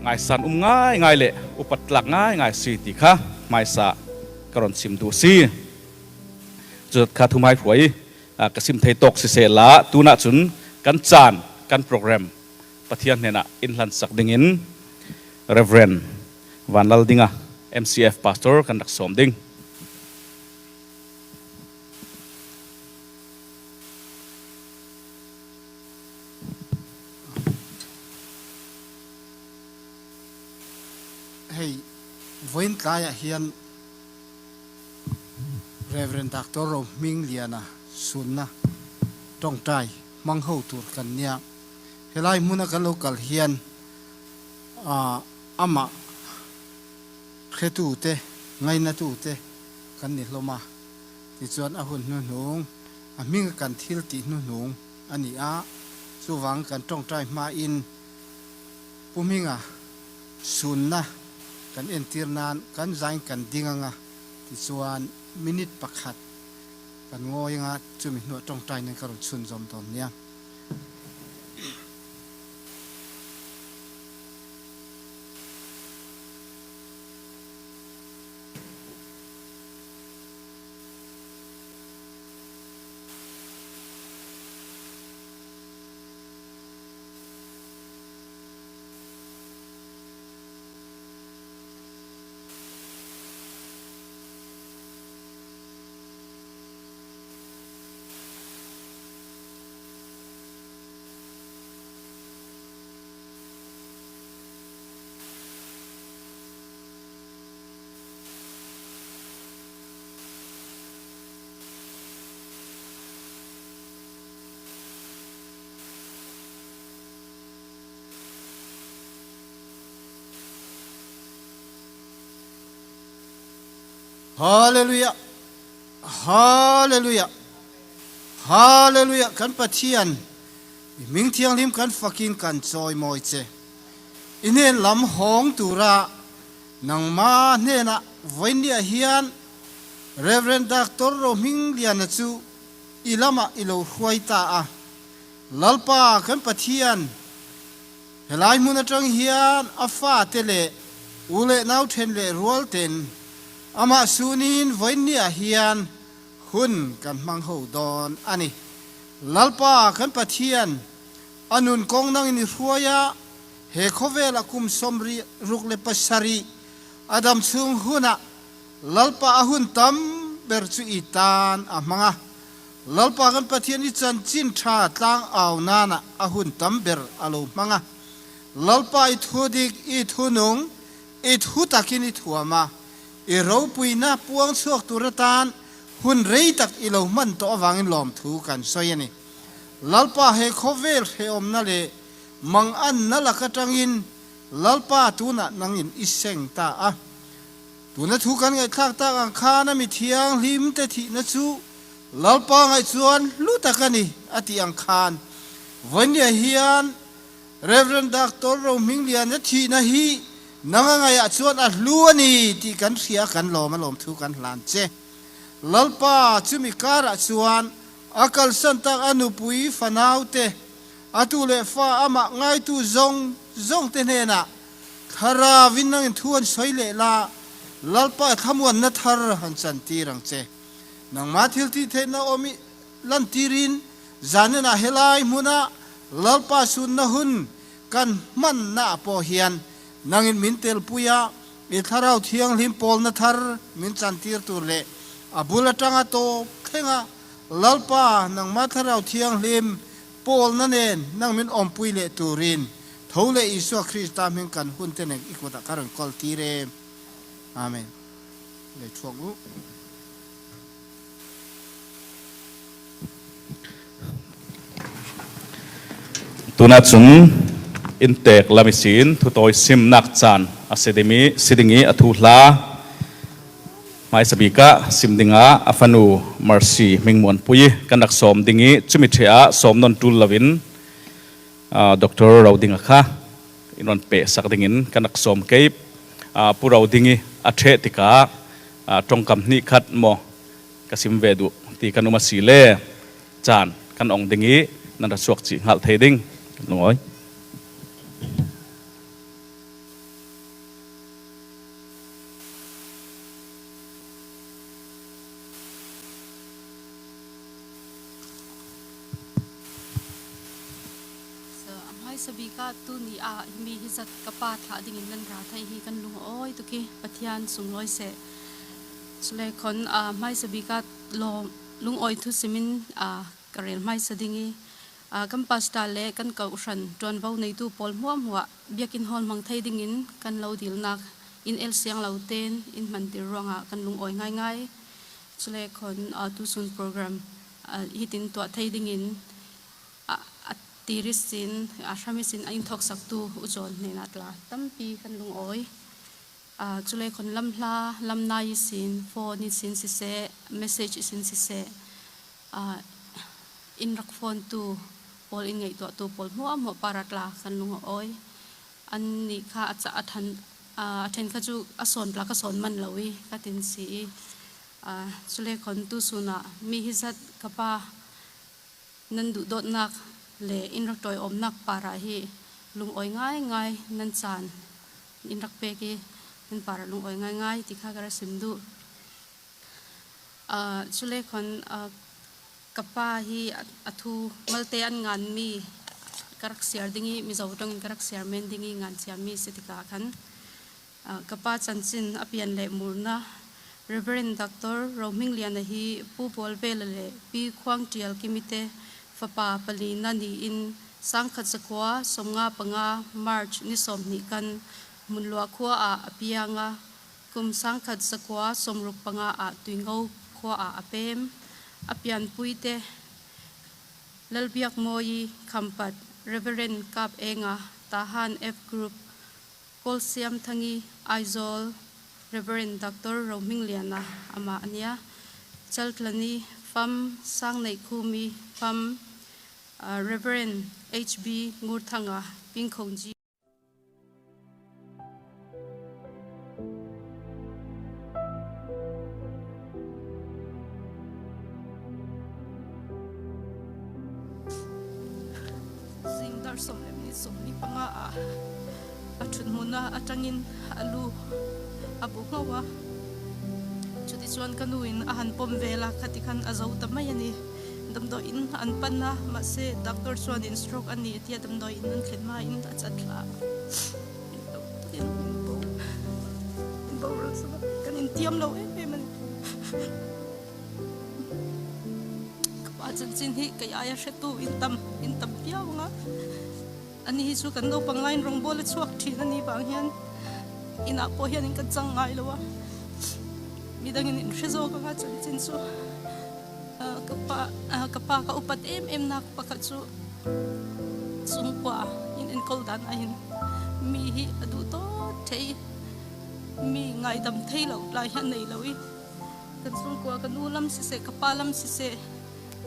Ngaisan um ngaingai le upat tlak ngaingai si ti kha hmaisa ka rawn chim duh si. Cuzat kha thumai hruai ka sim thei tawk siseh la tunah cun kan caan kan program Pathian hnenah in hlan sak dingin Reverend Vanlaldinga MCF Pastor kan rak sawm ding. Hei vawiin tlaiah hian Rev. Doctor Rohmingliana sunna tawngtai hmang ho tur kan nia. Helai hmuna kan lo kal hian amah hretute, ngainatute kan ni hlawm a. Tichuan a hun hnuhnung, a hminga kan thil tih hnuhnung a ni a, chuvang kan tawngtai hmain Pu Hminga sunna kan entir nan kan zain kan ding anga, tichuan minute pakhat kan ngawi anga chumi hnuah tawngtai nan ka rawn chhunzawm dawn nia. Hallelujah Hallelujah Hallelujah Kan Pathian i hming thianghlim kan fakin kan chawimawi che. I hnen lam hawng tura nangma hnenah vawinia hian Rev. Doctor Rohmingliana chu i lamah i lo hruai ta a. Lalpa kan Pathian, helai hmun atang hian a fate leh u leh nau then leh rual ten amah sunin vawinia hian hun kan hmang ho dawn a ni. Lalpa kan Pathian, a nun kawng nangin i hruai a, he khawvela kum 67 a dam chhung hunah Lalpa a hun tam ber chu i tan a hmang a. Lalpa kan Pathian i chanchin tha tlang au nana a hun tam ber a lo hmang a. Lalpa i thu dik, i thu nung, i thu takin i thuam a, i ropuina puang chhuak tur atan hun rei tak i lo hman tawh avangin lawmthu kan sawi a ni. Lalpa he khawvel hrehawmna leh manganna lak atangin Lalpa tunah nangin i seng ta a. Tuna thu kan ngaihthlak tak ang khan a mi thianghlim te thihna chu Lalpa ngaih chuan hlu tak a ni a tih ang khan vawinia hian Rev. Doctor Rohmingliana thihna hi nanga ngaihah chuan a hlu a ni tih kan hria kan lawm a lawm thu kan hlan che. Lalpa chumi karah chuan a kalsan tak a nupui fanau te a tu leh fa amah ngaitu zawng zawng te hnenah Thlarau-in nangin thu an sawi leh la, Lalpa thlamuanna thar han chantir ang che. Nangmah thil tih theihna awm i lantirin zaninah helai hmuna Lalpa sunna hun kan hmannaah pawh hian nangin min telpui a, i Thlarau Thianghlim pawlna thar min chantir tur leh a bul atanga tawp thlenga Lalpa nangmah Thlarau Thianghlim Pawlna nen nang min awmpui leh turin tho leh Isua Krista hming kan hun te nen i kutah ka rawn kawl tir e. Amen. Lei thuak u. Tunah cun inntek lam i sin thutawi simnak caan a si ding i a thu hla. Hmaisa bik ah sim dingah a fanu Mercy Hmingmuanpui kan rak sawm ding i cumi ṭheh ah sawm non ṭul loin Doctor Rodinga kha in ron peh sak dingin kan rak sawm keip. Pu Roding i a ṭheh tikah ṭongkam hnih khat maw ka sim ve duh ti kan um a si le caan kan ong ding i nan ra chuak chih hngalh thei ding. Lungawi. Hmaisa bik ah tuni ah mi hi zat ka pa thlah ding in nan ra thai hi kan lung a awi tuk i Pathian sunglawi seh. Sule khon hmaisa bik ah lungawi thu sim in ka rel hmaisa ding i kan pastor le kan kohhran ṭuanvo neitu pawl hmuahhmuah biakinn hall hmang thei ding in kan lo dilnak in el siang lo tein in hmantir ruangah kan lungawi ngaingai. Cule khon tusun program hitin tuah thei ding in a tiris sin a hrami sin a in thawk saktu ucawn hnenah tla tampi kan lungawi. Cule khon lamhla lamnai sin phone in sin siseh message sin siseh inn rak fawntu pawl inn ngaihtuahtu pawl hmuahhmuah paratla kan lung a awi. An nih kha a ca a than a then kha cu a sawn tla ka sawn man lo i ka tin si i cule khon tu sun ah mi hi zat ka pa nan duhdawtnak le inn rak tawiawmnak para hi lungawi ngaingai nan caan in rak pek i nan para lungawi ngaingai ti kha ka ra sim duh. Cule khon ka pa hi a thu malte an nganmi ka rak siar ding i Mizo tong in ka rak siar men ding i ngan ciami si tikah khan ka pa chanchin a pian le murna Reverend Dr. Rohmingliana hi Pu Bual Vela le Pi Khuang Ṭial Kimi te fapa palina niin sangkhat zakua 55 March ni 20 kan Hmunluah khua ah a piang a. Kum 1965 ah Tuingo khua ah a pem. A pianpui te Lalbiakmawi Khampat, Reverend Kap Enga, Tahan F Group, Kawlsiamthangi, Aizawl, Reverend Doctor Rohmingliana amah a nia. Chaltlani, Fam, Sangneihkhumi, Fam, Reverend HB Ngurthanga, Pingkhongji. Zing dar 10 le minute 25 ah a ṭhuthmun ah aṭangin a lu a bu ngho a. Cuticun ka nu in a han pom vel a, khati khan a zo ta mai a ni. Damdawi inn an pan a, mahse doctor chuan in stroke a ni tia damdawi inn an thlen hma in a chat thla. Min lo takin min bo min boral chu kan in tiam lo em em a ni. Ka pa chanchin hi kei aia hretu in tam in tam viau anga. Ani hi chu kan naupang laiin rawngbawl a chhuak thin a nih vang hian inah pawh hian in kan chang ngai lo a, midangin in hre zawk anga chanchin chu ka pa ka pa ka upat em em nak pakhat chu chungkua in enkawl dan aiin mi hi a duh tawt thei mi ngaidam thei loh lai hian nei lo i kan chungkua ka nu lam siseh ka pa lam siseh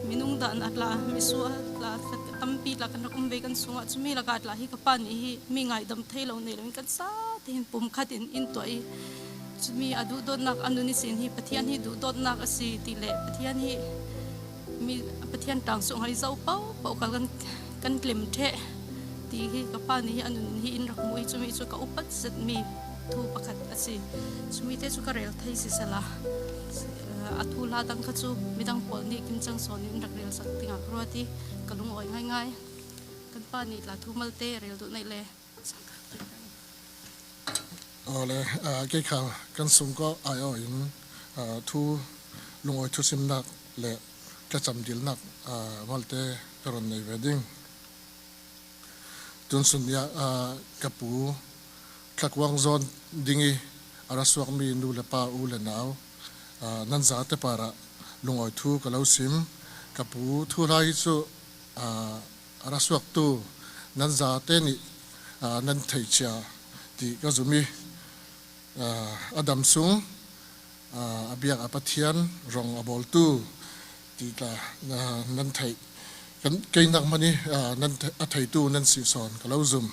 Minung dan a tla, misual tla tampi tla kan rak um ve kan chungah cumi lakah tla hi ka pa nih hi mi ngaidam thei lo nei loin kan sa tein pum khat in in tuah i cumi a duhdawtnak a nun i sin hi Pathian hi duhdawtnak a si ti le Pathian hi mi Pathian tang sung hai zo pau pau kal kan kan tlem the ti hi ka pa nih hi a nun hi in rak mu i cumi cu ka upat zet mi thu pakhat a si cumi te cu ka rel thei si sala A thu hla dang kha cu midang pawl nih kimcang sawn in rak rel sak dingah ka ruat i ka lungawi ngaingai. Kan pa nih tla thu malte rel duh neih le Awle kei kha kan sung ko ai o in thu lungawi thu simnak le tlacam dilnak malte ka ron nei ve ding. Tun sun ya ka pu Thlakuang zawn ding i a ra suakmi nu le pa u le nau nan zate par ah lungawi thu ka lo sim. Ka pu thu hla hi cu a ra suaktu nan zate nih nan thei cia ti ka zum i a dam sung a biak a Pathian rong a bawltu ti tla nan theih. Kei nak hmanh i a theitu nan si sawn ka lo zum.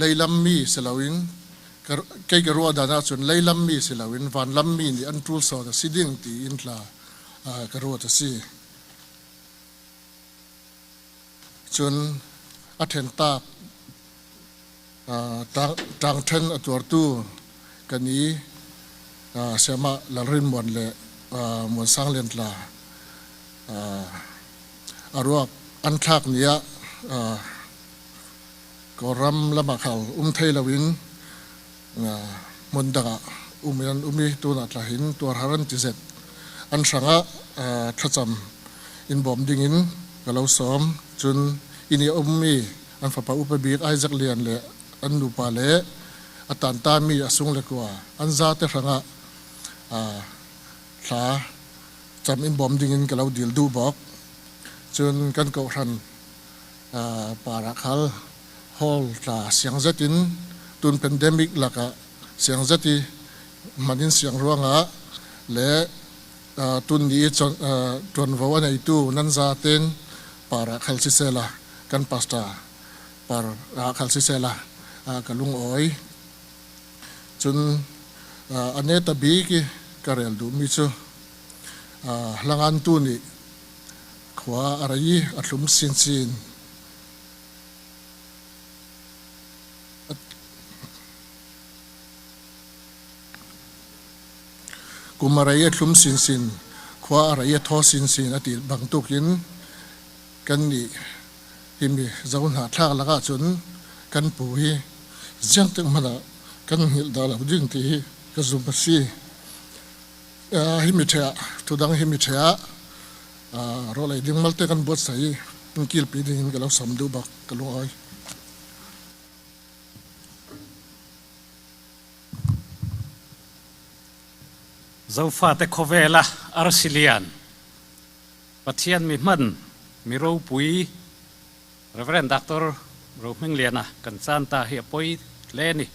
Leilammi si loin kei ka ruah dan ahcun leilammi si loin vanlammi nih an ṭul sawn a si ding tiin tla ka ruat a si. Cun a ṭhentak ṭangṭhen a tuartu kan i Sayamah Lalrinmuan le Muansang Lian tla. A ruak an thlak ni ah Kawlram lam ah khal um thei lo in hmun dang ah um in an um i tunah tlahin tuarhar an ti zet. An hrang ah thlacam in bawm ding in ka lo sawm. Cun inn i a ummi an fapa upa bik Isaac Lian le an nupa le a tantami a sung le kua an zate hrang ah thla cam in bawm ding in ka lo dil duh bawk. Cun kan kawhhran par ah khal hall tla siang zet in tun pandemic lakah siang zet i hman in siang ruangah le tun ni i ṭuanvo a neitu nan zaten par ah khal siseh kan pastor par ah khal siseh la ka lungawi. Cun a neta bik i ka rel duhmi cu hlangantu nih khua a rei i a thlum chinchin. Kum a rei a thlum sinsin, khua a rei a thaw sinsin a ti bantukin kannih hi mi zo hnahthlak lakah cun kan pu hi ziangtik hmanh ah kan hngilh dah lo ding ti hi ka zumh a si. Hi mi ṭhe ah thudang hi mi ṭhe ah rawl ei ding malte kan buat sai i in kilpi ding in ka lo sam duh bak ka lung oi. Zofate khawvela arsi lian Pathian mi hman mi ropui Reverend Doctor Rohmingliana kan caan ta hi a poi hle ni.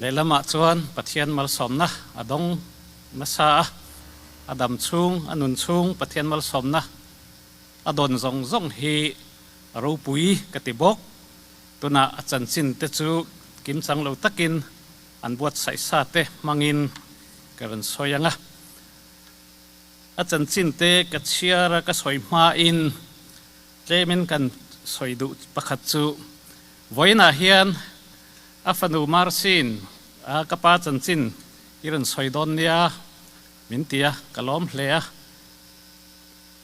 Lehlam ah chuan Pathian malsawmna a dong nasa a, a dam chung, a nun chung Pathian malsawmna a don zawng zawng hi a ropui ka ti bawk. Tunah a chanchin te chu kimchang lo takin an buatsaih sa te hmangin ka rawn sawi ang a. A chanchin te ka chhiar a ka sawi hmain tlemin kan sawi duh pakhat chu vawiinah hian a fanu Marcin a ka pa chanchin i rawn sawi dawn nia min ti a, ka lawm hle a.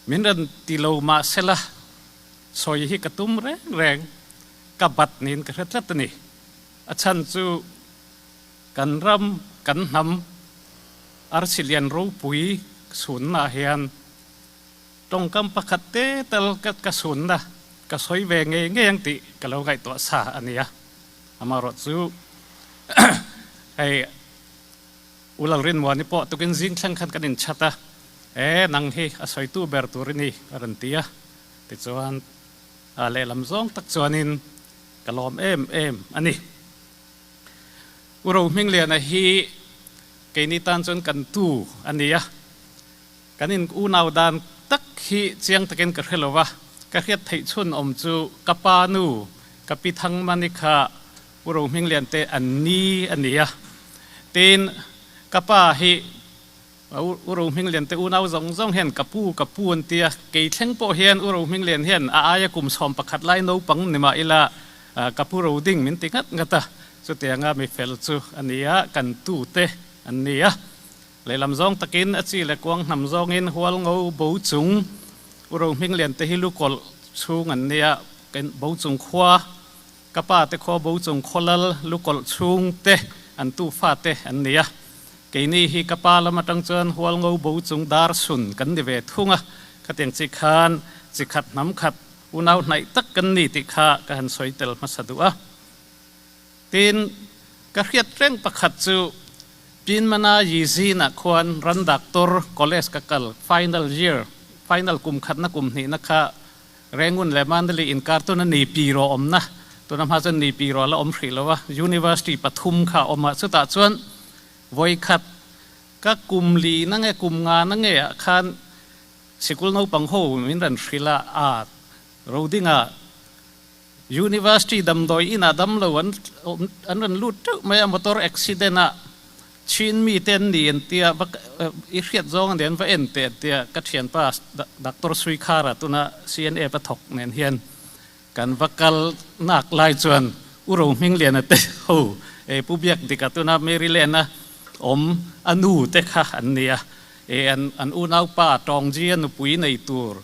Min rawn ti lo mahsela sawi hi ka tum reng reng, ka bat niin ka hre tlat a ni. A chhan chu kan ram, kan hnam arsi lian ropui sunnaah hian tawngkam pakhat te tal ka ka sunna ka sawi ve ngei ngei ang tih ka lo ngaihtuah sa a ni a. Amaherawh chu hei U Lalrinmuani pawh tukin zing thleng khan kan inchat a, E nang hi a sawitu ber tur i ni a rawn ti a. Tichuan lehlam zawng tak chuanin ka lawm em em a ni. U Rohmingliana hi keini tan chuan kan tu a ni a, kan in unau dan tak hi chiang takin ka hre lo va, ka hriat theih chhun awm chu ka pa nu ka pi Thangmani kha U Rohminglian te an ni a ni a, tin ka pa hi U Rohminglian te unau zawng zawng hian ka pu ka pu an ti a, kei thleng pawh hian U Rohminglian hian a aia kum 11 lai naupang ni mah ila ka pu ro ding min ti ngat ngat a, chutianga mi fel chu a ni a, kan tu te an ni a. Lehlam zawng takin a chi leh kuang hnam zawngin hual ngo bo chung U Rohminglian te hi lukawlh chhung an ni a, bo chung khua Ka pa te khaw bo chung khawlal lukawlh chhung te an tu fa te an ni a. Keini hi ka pa lam atang chuan hualngo bo chung dar sun kan ni ve thung a. Khatiang chi khan chi khat hnam khat unau hnaih tak kan ni tih kha ka han sawi tel hmasa duh a. Tin, ka hriat reng pakhat chu Pinmana Yizin ah khuan ran doctor college ka kal final year, final kum khatna kum hnihna kha Rengun leh Mandalay inkar tuna ni pi rawh awmna, tuna hma chuan ni pi rawh la awm hrih lo a, University pathum kha a awm a, chutah chuan vawikhat ka kum li na nge kum nga na nge ah khan sikul naupang ho min rawn hrilh a, a rodinga University damdawi inah damlo an an rawn lut teuh mai a, motor accident ah Chin mite an ni an tia, va i hriat zawng a ni an va en teh an tia, ka thianpa Doctor Suikhara tuna CNA va thawk nen hian kan va kal nak lai chuan U Rohmingliana te ho e Pu Biakdika tuna Maryland a awm a nu te kha an ni a, e an an unaupa Tawngji a nupui nei tur.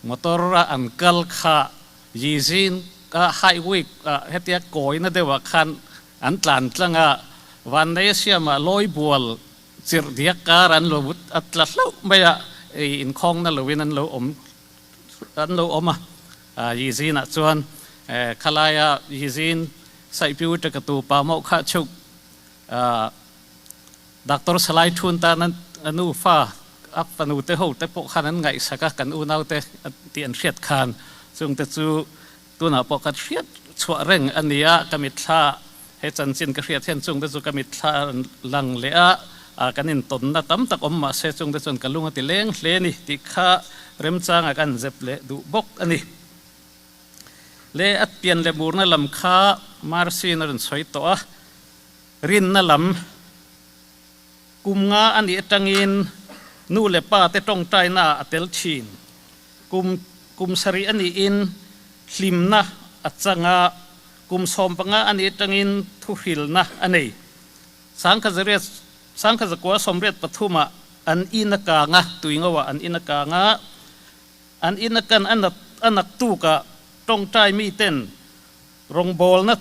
Motor a an kal kha Yizin a highway ah hetia kawina deuhah khan an tlan tlang a, Vannei a siamah lawi bual chirh diak kar an lo a tla hlauh mai a, ei inkhawngna loin an lo awm an lo awm a. Yizin-ah chuan khalaia Yizin Saihpiu ṭekatu pa mauh kha chhuk Doctor Salai Thun tan a nufa a fanu te ho te pawh khan an ngaihsak a, kan unau te tih an hriat khan chung te chu tunah pawh ka hriat chhuah reng a ni a, ka mitthla he chanchin ka hriat hian chung te chu ka mitthla lang leh a, kan intawnna tam tak awm mah se chung te chuan ka lung a ti leng hle a ni tih kha remchangah ka han zep leh duh bawk a ni. Le a pian leh murna lam kha Marcy-in a rawn sawi tawh a. Rinna lam kum nga a nih atangin nu leh pa te tawngtaina ah a tel thin. Kum kum sarih a nihin hlimna a chang a, kum 15 a nih atangin thuhrilna a nei. Sangkha zariat sangkha zakua 83 ah an in a kang a, tuingo ah an in a kang a, an in a kan a nak a naktuk ah tawngtai miten rawngbawlna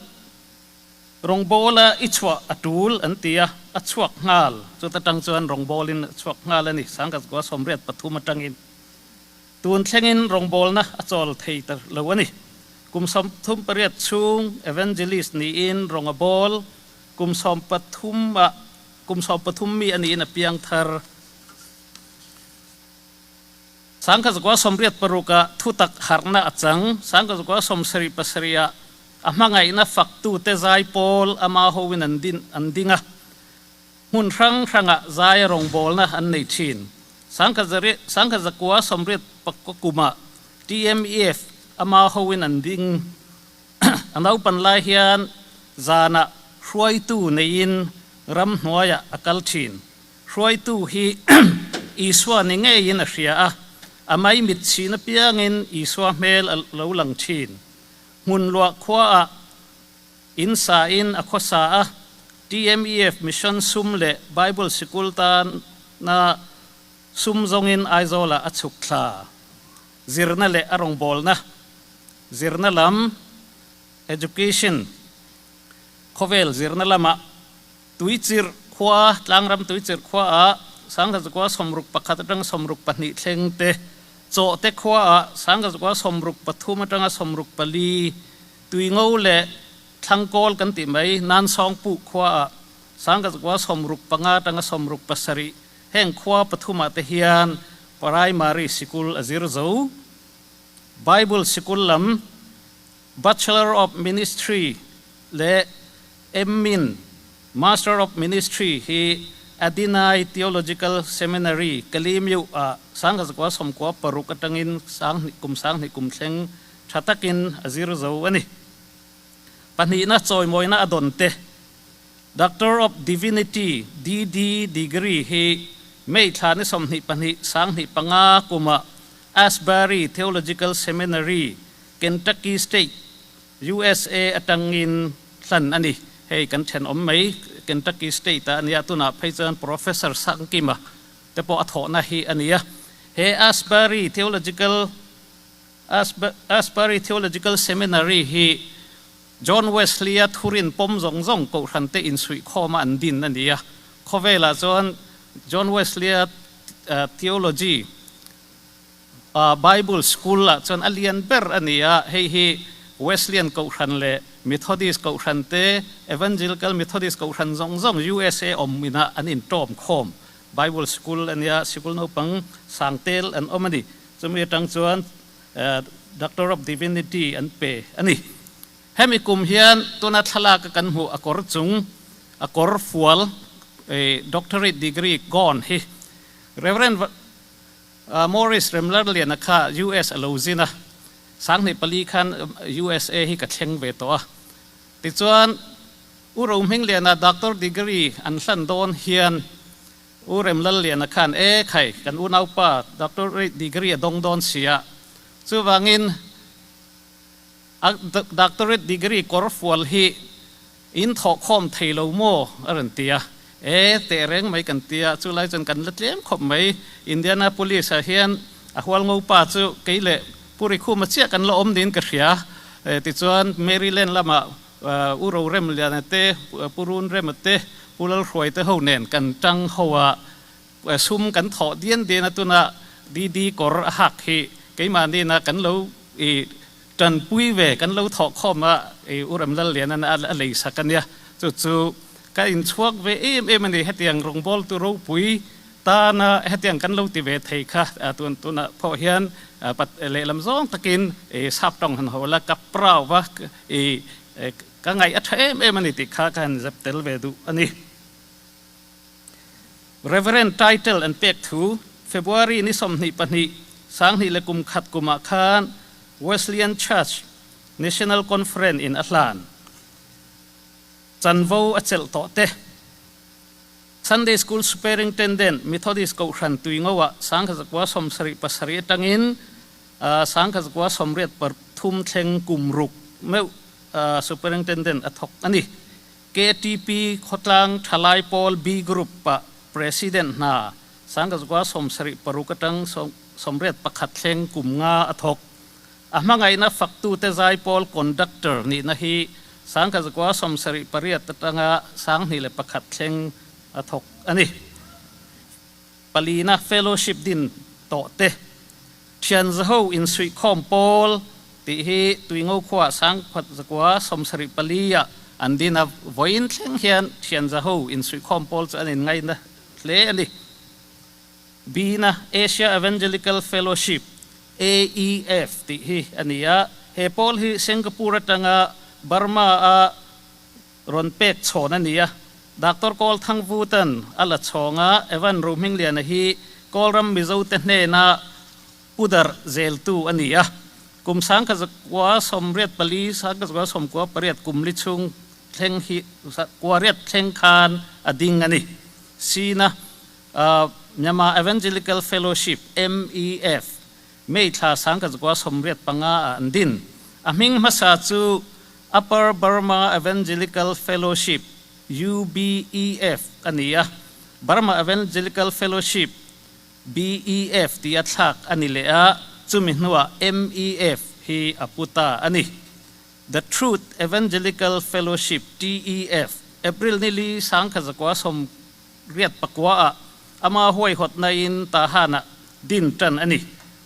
Rawngbawla i chhuah a tul an ti a, a chhuak nghal. Chuta tang chuan rawngbawlin a chhuak nghal a ni, Sangkazgua 83 atangin. Tun thlengin rawngbawlna a chawl thei ta lo a ni. Kum 38 chhung evangelist niin rawng a bawl, kum 13 ah kum 13 mi a niin a piang thar. 1986 ah thutak harhna a chang, 1977 ah a hmangaihna faktute zai pawl ama hoin an din an ding a, hmun hrang hrangah zaia rawngbawlna an nei thin. 1984 kumah TMEF ama hoin an ding. A naupan lai hian zanah hruaitu neiin ramhnuaiah a kal thin. Hruaitu hi Isua ni ngeiin a hria a, a maimit chhin apiangin Isua hmel a lo lang thin. Hmun luah khuaah in sa in a khawsa a, TMEF Mission sum leh Bible sikul tana sum zawngin Aizawlah a chhuk thla. Zirna leh a rawngbawlna, Zirna lam, Education, Khawvel zirna lamah Tuichirh khua, Tlangram Tuichirh khuaah 1961 atanga 62 thleng te, Chawhte khuaah 1963 atanga 64, Tuingo leh Thlangkawl kan tih mai Nansawngpuh khuaah 1965 atanga 67, heng khua pathumah te hian Primary Sikul a zir zo. Bible Sikul lam Bachelor of Ministry leh M-in Master of Ministry hi Adinai Theological Seminary, Kalimiu ah 1996 atangin sanghnih kum sanghnih kum thleng tha takin a zir zo a ni. Pahnihna chawimawina a dawn te Doctor of Divinity, DD, degree hi May thla ni 22 2005 kumah Asbury Theological Seminary, Kentucky State, USA atangin hlan a ni. Hei kan thenawm mai Kentucky State ah a nia, tunah phei chuan Professor Sangkima te pawh a thawhna hi a nia. He Asbury Theological Asbury Theological Seminary hi John Wesley-a thurin pawm zawng zawng kohhran te insuihkhawma an din a ni a. Khawvelah chuan John Wesley-a theology Bible School ah chuan a lian ber a ni a, hei hi Wesleyan Kohhran leh Methodist Kohhran te, Evangelical Methodist Kohhran zawng zawng USA awm inah an intawm khawm. Bible School a nia, sikul naupang sang tel an awm a ni. Chumi atang chuan Doctor of Divinity an pe a ni. Hemi kum hian tuna thlalak a kan hmuh a kawr chung, a kawr fual, Doctorate degree gown hi Rev. Morris Remlerliana kha US a lo zin a, 2004 khan USA hi ka thleng ve tawh a. Tichuan, U Rohmingliana doctor degree an hlan dawn hian U Remlalliana khan, E khai, kan unaupa doctorate degree a dawng dawn si a, chuvangin a doctorate degree kawr fual hi In thawhkhawm thei lo maw? a rawn ti a. E, teh reng mai kan ti a, chulai chuan kan la tlem khawp mai. Indianapolis ah hian A hual ngo pa chu kei leh Pu Rikhuma chiah kan la awm niin ka hria. Tichuan Maryland lamah U Rorem Liana te, Pu Run Rema te, Pu Lalhruai te ho nen kan tang ho a, sum kan thawh dian dian a tuna DD kawr a hak hi keimahni-na kan lo i tanpui ve, kan lo thawh khawm a, i U Remlal Liana a lei sak a nia. Chu chu ka inchhuak ve em em a ni, hetiang rawngbawltu ropui Tana hetiang kan lo ti ve thei kha tun tunah pawh hian pat lehlam zawng takin i sap tawng han ho la ka proud a i ka ngaih a tha em em a ni tih kha ka han zep tel ve duh a ni. Reverend title an pek thu February ni 22 sanghnih leh kum khat kumah khan Wesleyan Church National Conference in a hlan chanvo a chelh tawh te. Sunday School Superintendent, Methodist Kohhran Tuingoah 1977 atangin 1983 thleng kum ruk meuh Superintendent a thawk a ni. KTP Khawtlang Thalai Pawl B Group-ah President hna 1976 atang 81 thleng kum nga a thawk. A hmangaihna faktute zaipawl conductor nihna hi 1978 atanga 2001 thleng a thawk a ni. Palina Fellowship din tawh te, Thian Zaho Insuihkhawm Pawl tih hi Tuingo khuaah 1974 ah an din a, vawiin thleng hian Thian Zaho Insuihkhawm Pawl chu an inngaina hle a ni. Bina Asia Evangelical Fellowship, AEF, tih hi a ni a, he pawl hi Singapore atanga Burma-a rawn pek chhawn a ni a. Doctor Kawl Thangvutan a la chhawng a, Evan Rohmingliana hi Kawlram Mizote hnena pudar zeltu a ni a. Kum 1984, 1998 kum li chhung thleng hi kuariat thleng khan a ding a ni. Sina Myanmar Evangelical Fellowship, MEF, May thla 1985 ah an din. A hming hmasa chu Upper Burma Evangelical Fellowship, UBEF, a ni a, Burma Evangelical Fellowship, BEF, tia thlak a ni leh a, chumi hnuah MEF hi a pu ta a ni. The Truth Evangelical Fellowship, TEF, April ni li 1989 ah ama huaihawtna in Tahan ah din tan a ni.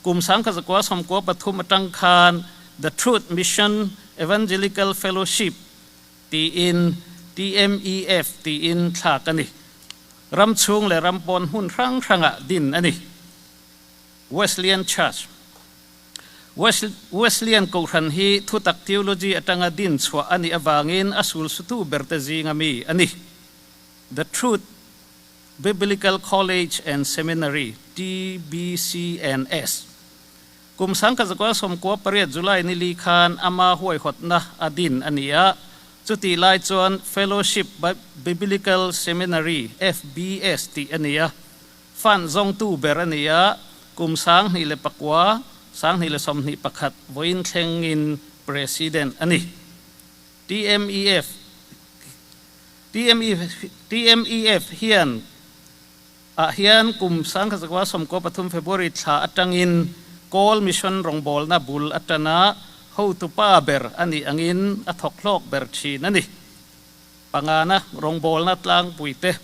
Kum 1993 atang khan The Truth Mission Evangelical Fellowship tiin TMEF tiin thlak a ni. Ram chhung leh ram pawn hmun hrang hrangah din a ni. Wesleyan Church Wesleyan Kohhran hi thutak theology atanga din chhuah a nih avangin a sulsutu berte zinga mi a ni. The Truth Biblical College and Seminary, TBCNS, Kum 1998 July ni li khan ama huaihawtna a din a ni a, chutih lai chuan Fellowship Biblical Seminary, FBS, tih a ni a, fund zawngtu ber a ni a, kum 2009, 2021 vawiin thlengin President a ni. TMEF TMEF hian ah hian kum 1993 February thla atangin Kawl Mission rawngbawlna bul atana hotupa ber a nih angin a thawk hlawk ber thin a ni. Pangana rawngbawlna tlangpuite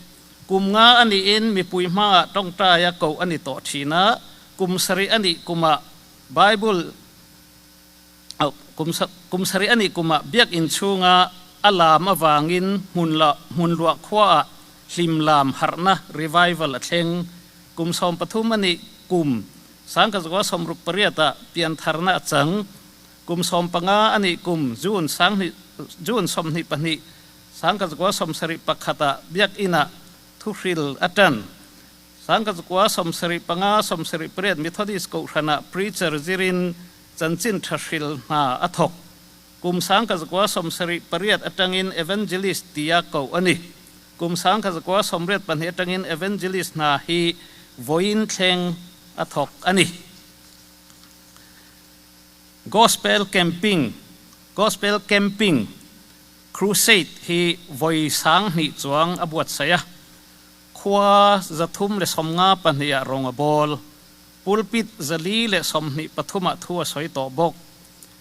kum nga a nihin mipui hmaah tawngtaia koh a ni tawh thin a, kum sarih a nih kumah Bible Kum sarih a nih kumah biakinn chhunga a lam avangin hmun luah khuaah hlim lam harhna, revival, a thleng. Kum 13 a nih kum 1968 ah piantharna a chang. Kum 15 a nih kum June June 22, 1971 ah biakinn ah thuhril a tan. 1975, 78 Methodist Kohhran ah preacher zirin chanchin tha hril hna a thawk. Kum 1978 atangin evangelist tia koh a ni. Kum 1982 atangin evangelist hna hi vawiin thleng a thawk a ni. Gospel Camping Gospel Camping Crusade hi vawi 2000 chuang a buatsaih a. Khua 352 ah rawng a bawl. Pulpit 423 ah thu a sawi tawh bawk.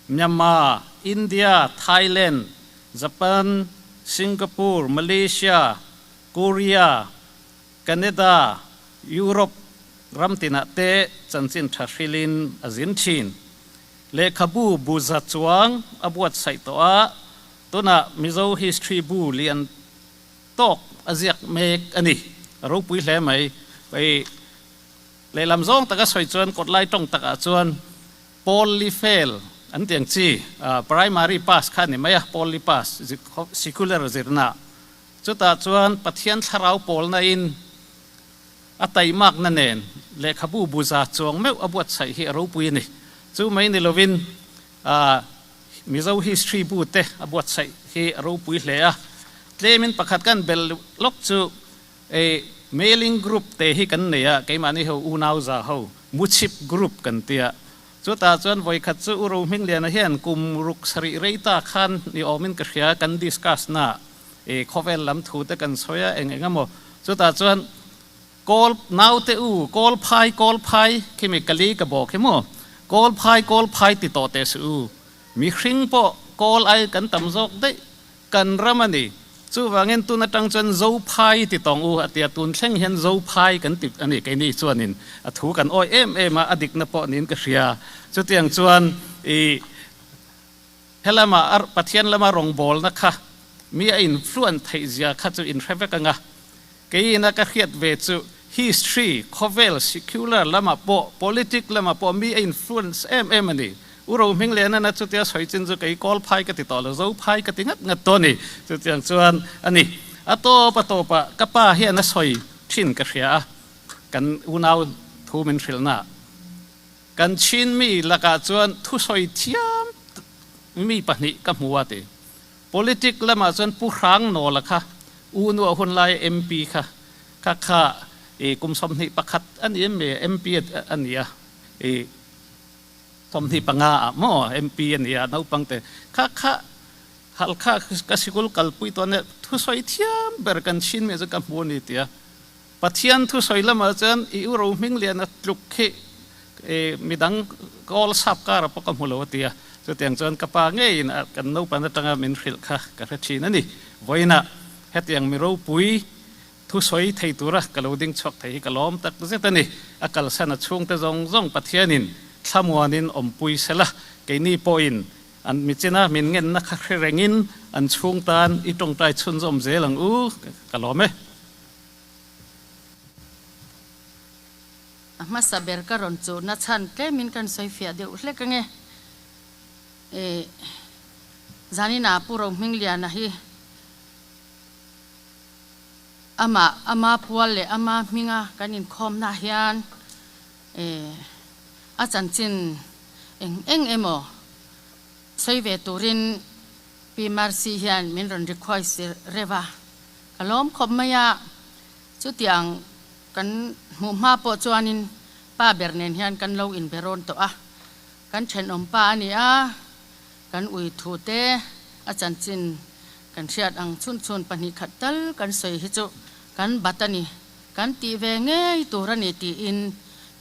Myanmar, India, Thailand, Japan, Singapore, Malaysia, Korea, Canada, Europe ram tinah te chanchin tha hrilin a zin thin. Lehkhabu bu za chuang a buatsaih tawh a, tunah Mizo History bu lian tawk a ziak mek a ni. A ropui hle mai. Hei lehlam zawng taka sawi chuan kawtlai tawng takah chuan Pawl-li fail an tih ang chi, primary pass kha a ni mai a, pawl-li pass secular zirna. Chutah chuan Pathian thlarau pawlna in a taimakna nen lehkhabu buza chuang meuh a buatsaih hi a ropui a ni. Chu mai ni lovin Mizo history bu te a buatsaih hi a ropui hle a. Tlemin pakhat kan bel lawk chu mailing group te hi kan nei a, keimahni ho unau za ho Muchhip group kan ti a. Chutah chuan vawikhat chu U Rohmingliana hian kum ruk sarih rei ta khan ni awmin ka hria kan discuss na khawvel lam thu te kan sawi a eng eng emaw. Chutah chuan Kawl naute u kawl phai kawl phai khimi ka li ka bawk hi maw kawl phai kawl phai ti tawh teh suh u mihring pawh kawl ai kan tam zawk daih kan ram a ni. Chuvangin tun atang chuan Zophai ti tawng u a tia tun thleng hian Zophai kan ti a ni keini chuanin a thu kan awi em em a a dikna pawh niin ka hria. Chutiang chuan i helama a Pathian lama rawngbawlna kha mi a influence theih zia kha chu in hre vek ang a. Keiin a ka hriat ve chu history, khawvel, secular lamah pawh, politic lamah pawh mi a influence em em a ni. U Rohmingliana chutia sawi chin chu kei kawl phai ka ti tawh lo, zo phai ka ti ngat ngat tawh a ni. Chutiang chuan a ni. A tawp a tawpah ka pa hian a sawi thin ka hria a, kan unau thu min hrilhna. Kan chin mi lakah chuan thusawi thiam mi pahnih ka hmu a ti. Politic lamah chuan Pu Hrang Nawla kha U Nuah hun laia MP kha kha kha i kum 21 a ni em MP a ni a i 25 ah maw MP a ni a naupang te kha kha Halkha ka sikul kalpui tawh nia thusawi thiam ber kan chin mi chu ka hmu a ni tia Pathian thusawi lamah chuan i U Rohmingliana tluk khi midang kawl sap kara pawh ka hmu lo a ti a, chutiang chuan ka pa ngeiin kan naupan atanga min hrilh kha ka hre thin a ni. Vawiinah hetiang mi ropui thusawi thei tura ka lo ding chhuak thei hi ka lawm tak zet a ni. A kalsan a chhungte zawng zawng Pathianin thlamuanin awmpui sela, keini pawhin an michina min ngenna kha hre rengin an chhung tan i tawngtai chhunzawm zel ang u, ka lawm e. A hmasa ber ka rawn chuhna chhan tlemin kan sawi fiah deuh hlek ange. E Zanina Pu Rohmingliana hi amah ama pual leh ama hminga kan inkhawmna hian e a chanchin eng eng emaw sawi ve turin Pi Mercy hian min rawn request reuh a, ka lawm khawp mai a, chutiang Kan hmuh hma pawh chuanin pa ber nen hian kan lo inbe rawn tawh a, kan thenawm pa a ni a, kan ui thu te a chanchin kan hriat ang chhun chhun pahnih khat tal kan sawi hi chu kan bat a ni, kan tih ve ngei tur a ni tiin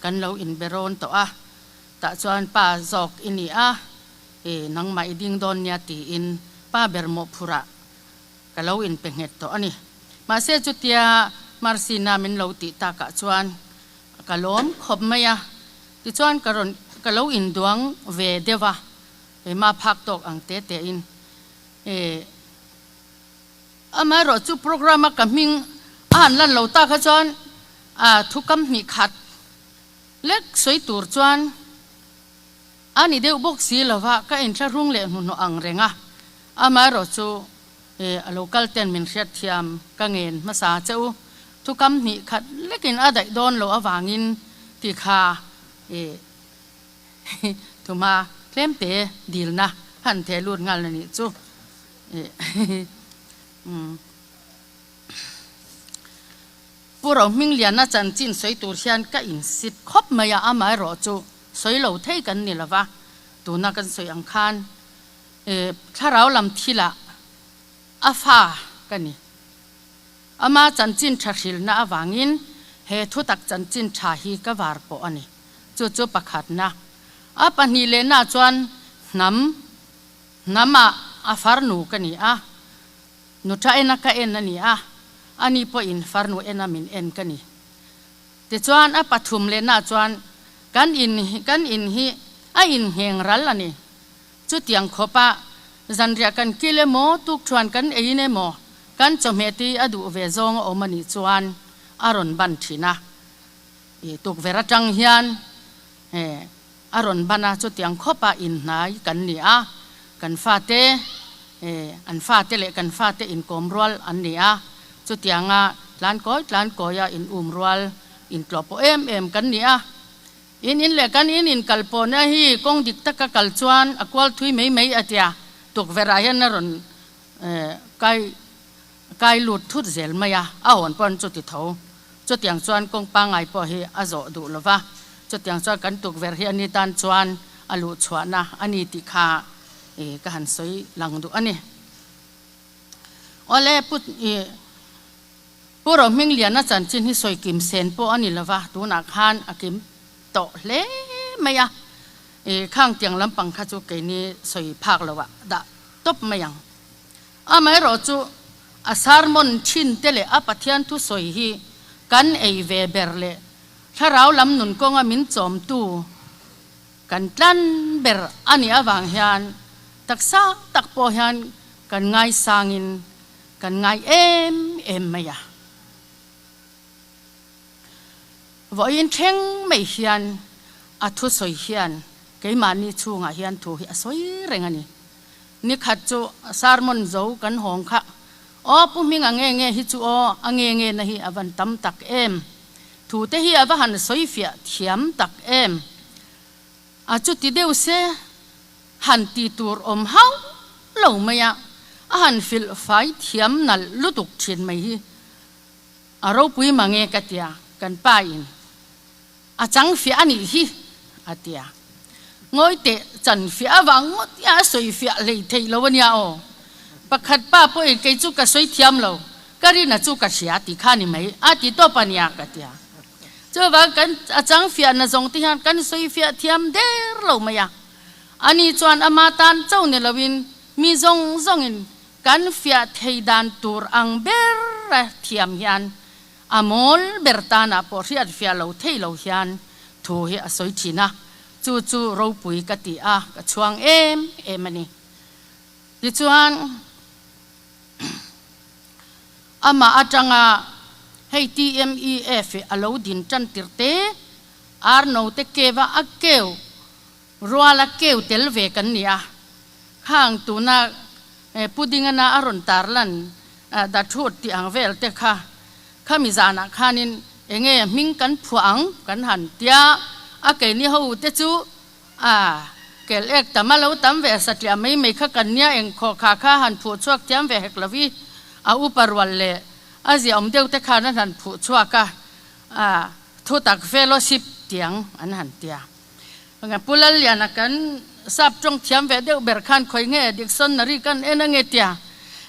kan lo inbe rawn tawh a, tah chuan pa zawk i ni a, i nangmah i ding dawn nia tiin pa ber mawhphurh ah Ka lo inpe nghet tawh a ni. Mahse chutia Marcina min lo tih takah chuan ka lawm khawp mai a, tichuan ka rawn ka lo induang ve deuh a, keimah phak tawk ang te te in. E Amaherawh chu program a ka hming a han lan lo tak kha chuan a thu kam hnih khat lek sawi tur chuan A ni deuh bawk si lova ka inthlahrung leh hnuhnawh ang reng a, amaherawh chu a lo kal ten min hriatthiam ka ngen hmasa che u. Thukam hnih khat lekin a daih dawn loh avangin ti kha thuma tlemte dilna han theh lut nghal a nih chu. Pu Rohmingliana chanchin sawi tur hian ka insit khawp mai a, amaherawh chu sawi lo thei kan ni lova, tuna kan sawi ang khan thlarau lam thilah a fa ka ni. Ama chanchin tha hrilhna avangin he thutak chanchin tha hi ka var pawh a ni. Chu chu pakhatna. A pahnih lehna chuan hnam, hnamah a farnu ka ni a, nuṭa ena ka en a ni a, ani pawhin farnu ena min en ka ni. Tichuan a pathum lehna chuan kan in kan in hi a inngeng ral a ni. Chutiang khawpa zanriah kan kil emaw, tukṭhuan kan eiin emaw, kan chawhmeh tui a duh ve zawng a awm a nih chuan a rawn ban ṭhin a. I tukverh aṭang hian a rawn ban a, chutiang khawpa inhnai kan ni a, kan fate an fate leh kan fate inkawm rual an ni a, chutianga tlankawi tlankawia in um rual intlawh pawh em em kan ni a. In in leh kan in in kal pawhna hi kawng dik taka kal chuan a kual thui mai mai a tia, tukverh ah hian a rawn kai kai lut thut zel mai a, a hawn pawn chuti tho. Chutiang chuan kawng pangngai pawh hi a zawh duh lo va, chutiang chuan kan tukverh hi ani tan chuan a luh chhuahna a ni tih kha ka han sawi lang duh a ni. Awle pu Pu Rohmingliana chanchin hi sawi kim sen pawh a ni lo va, tunah khan a kim tawh hle mai a, i khang tiang lampang kha chu keini sawi phak lo ah dah tawp mai ang. Amaherawh chu a sermon thin te leh a Pathian thu sawi hi kan ei ve ber leh thlarau lam nun kawnga min chawmtu kan tlan ber a nih avang hian taksa tak pawh hian kan ngaisangin Kan ngai em em mai a. Vawiin thleng mai hian a thusawi hian keimahni chhungah hian thu hi a sawi reng a ni. Nikhat chu sermon zo kan hawng kha, Aw Pu Hminga nge nge hi chu aw, a nge nge na hi a van tam tak em. Thu te hi a va han sawi fiah thiam tak em. A chuti deuh se han ti tur awm hauh lo mai a, a han filh fai thiam nalh lutuk thin mai hi a ropui mange ka tia, kan pa in a chang fiah a nih hi a tia. Ngawi teh chan fiah avang ngawt hi a sawi fiah hlei theih lo a nia aw. Pakhat pa pawhin kei chu ka sawi thiam lo, ka rina chu ka hria ti kha ni mai a ti tawp a nia ka tia. Chuvang kan a chang fiahna zawng te hian kan sawi fiah thiam der lo mai a. Ani chuan ama tan cho ni loin mi zawng zawngin kan fiah thei dan tur ang ber a thiam hian a mawl ber tanah pawh hriat fiah lo thei lo hian thu hi a sawi thin a, chu chu ropui ka ti a, ka chhuang em em a ni. Tichuan amah atanga hei TMEF a lo din tan tir te, ar note keva a keu Ruala keu tel ve kan ni a, khang tuna pudding ana a rawn tarlan da thut tih ang vel te kha, khami zanah khanin enge hming kan phuah ang kan han tia, a keini ho te chu a kel ek tam a lo tam ve satliah mai mai kha kan nia engkhaw kha kha han phuh chhuak thiam ve hek lo i, a upa rual leh a ziaawm deuh te khan an han phuh chhuak a, a thutak fellowship tiang an han tia. Pu Lalliana kan sap tawng thiam ve deuh ber khan khawi nge dictionary kan en ange tia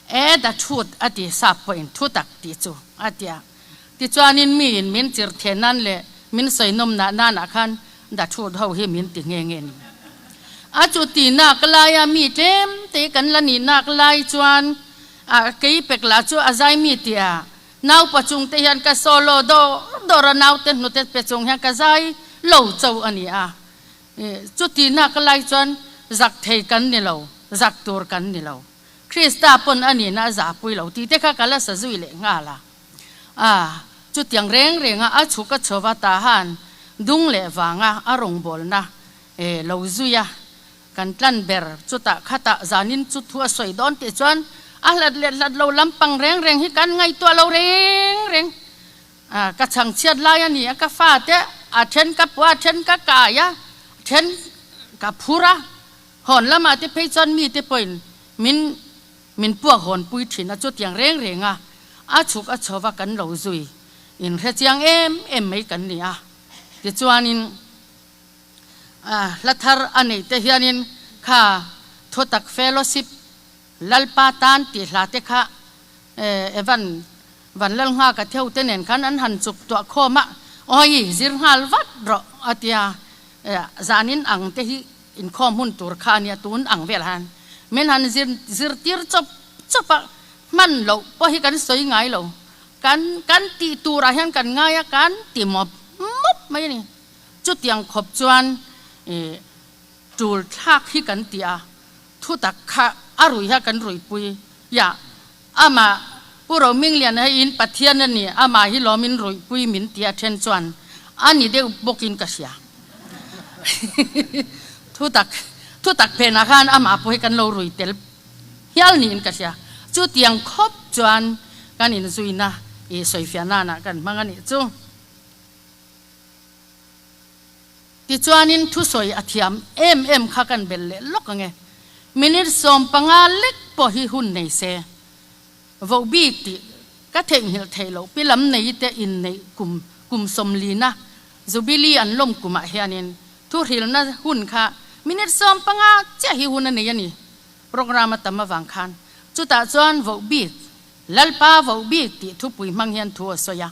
e da thut a ti sap pawhin thu tak tih chu a tia. Tichuanin miin min chir the nan leh min sawi nawm nah nanah khan da thut ho hi min ti nghe nghe ni. A chu ti nak laia mi tlem te kan la nih nak lai chuan a kei pek lah chu a zai mi tia Nau pachung te hian ka solo dawr dawr a, naute hnute pe chung hian ka zai lo cho a ni a. Chuti nak lai chuan zak thei kan ni lo, zak tur kan ni lo. Krista pawn a nihna a zahpui lo tih te kha ka la sa zui leh nghal a. A, chutiang reng renga a chhuk a chho va ta han dung leh vanga a rawngbawlna lo zui a. Kan tlan ber chutah khatah zanin chu thu a sawi dawn tih chuan a hlat leh hlat lo lampang reng reng hi kan ngaihtuah lo reng reng. A, ka chhangchhiat lai a ni a, ka fate a then ka pua, a then ka kai a, then ka phur a, hawn lamah te phei chuan mite pawhin min min puak hawn pui thin a, chutiang reng reng a, a chhuk a chho va kan lo zui inhrechiang em em mai kan ni a. Tichuanin. Hla thar a neih te hianin kha thutak fellowship Lalpa tan tih hla te kha Evan Van Lalnghaka theu te nen khan an han chuk tuah khawm a, awi zir nghal vat rawh a tia. Zanin ang te hi inkhawm hun tur kha a nia tun ang vel han min han zir zirtir chawp chawp a, hman loh pawh hi kan sawi ngai lo. Kan kan tih turah hian kan ngai a, kan ti mawp mawp mai a ni. Chutiang khawp chuan ih tul thlak hi kan ti a, thutak kha a rui ha kan ruipui ya amah Pu Rohmingliana hi in Pathian a ni, amah hi lawmin ruihpui min ti a then chuan a ni deuh bawkin ka hria. Thutak thutak phenah khan amah pawh hi kan lo rui tel hial niin ka hria. Chutiang khawp chuan kan inzuina i sawifiah nanah kan hmang a nih chu. Tichuanin thusawi a thiam em em kha kan belh leh lawk ang e. Minute 15 lek pawh hi hun nei se. Voh bik tih ka theihnghilh theih loh pi lam nei te inneih kum kum sawmlina Jubilee an lawm kumah hianin thuhrilna hun kha minute 15 chiah hi hun a nei a ni. Programme a tam avang khan chutah chuan voh bik Lalpa voh bik tih thupui hmang hian thu a sawi a.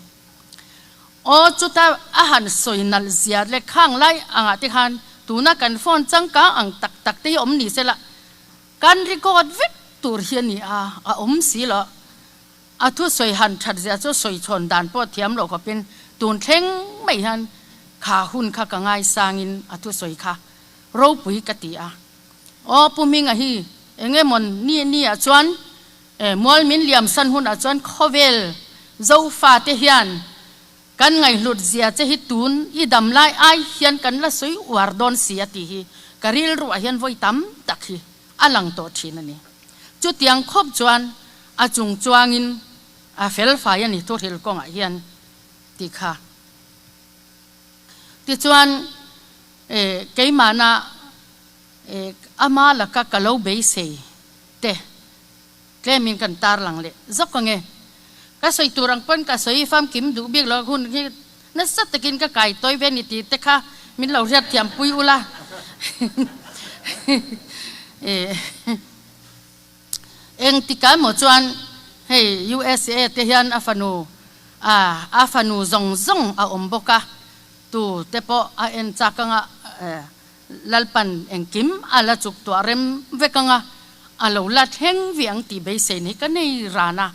Aw chuta a han sawi nalh zia leh khang lai angah te khan tuna kan phone changkang ang tak tak te hi awm ni se la kan record vek tur hi a ni a, a awm si lo. A thusawi han that zia chu sawi chhawn dan pawh thiam loh khawpin tun thleng mai hian kha hun kha ka ngaisangin a thusawi kha ropui ka ti a. Aw Pu Hminga hi eng emaw ni ni ah chuan E, mual min liam san hunah chuan khawvel Zofate hian kan ngaihhlut zia che hi tun i dam lai ai hian kan la sawi uar dawn si a tih hi ka rilruah hian vawi tam tak hi a lang tawh thin a ni. Chutiang khawp chuan a chung chuangin a fel fai a ni thuhril kawngah hian tih kha. Tichuan, e, keimahna e, ama laka ka lo beisei te tlemin kan tarlang leh zawk ang e. Ka sawi tur ang pawn ka sawi famkim duh bik lo hun hi nasa takin ka kai tawi ve ni tih te kha min lo hriat thiam pui ula. Eng tika emaw chuan hei USA te hian a fanu a fanu zawng zawng a awm bawk a, tu te pawh a en chak anga Lalpan engkim a la chuk tuah rem vek ang a, a lo la thleng vi ang tih beiseina hi ka nei ran a.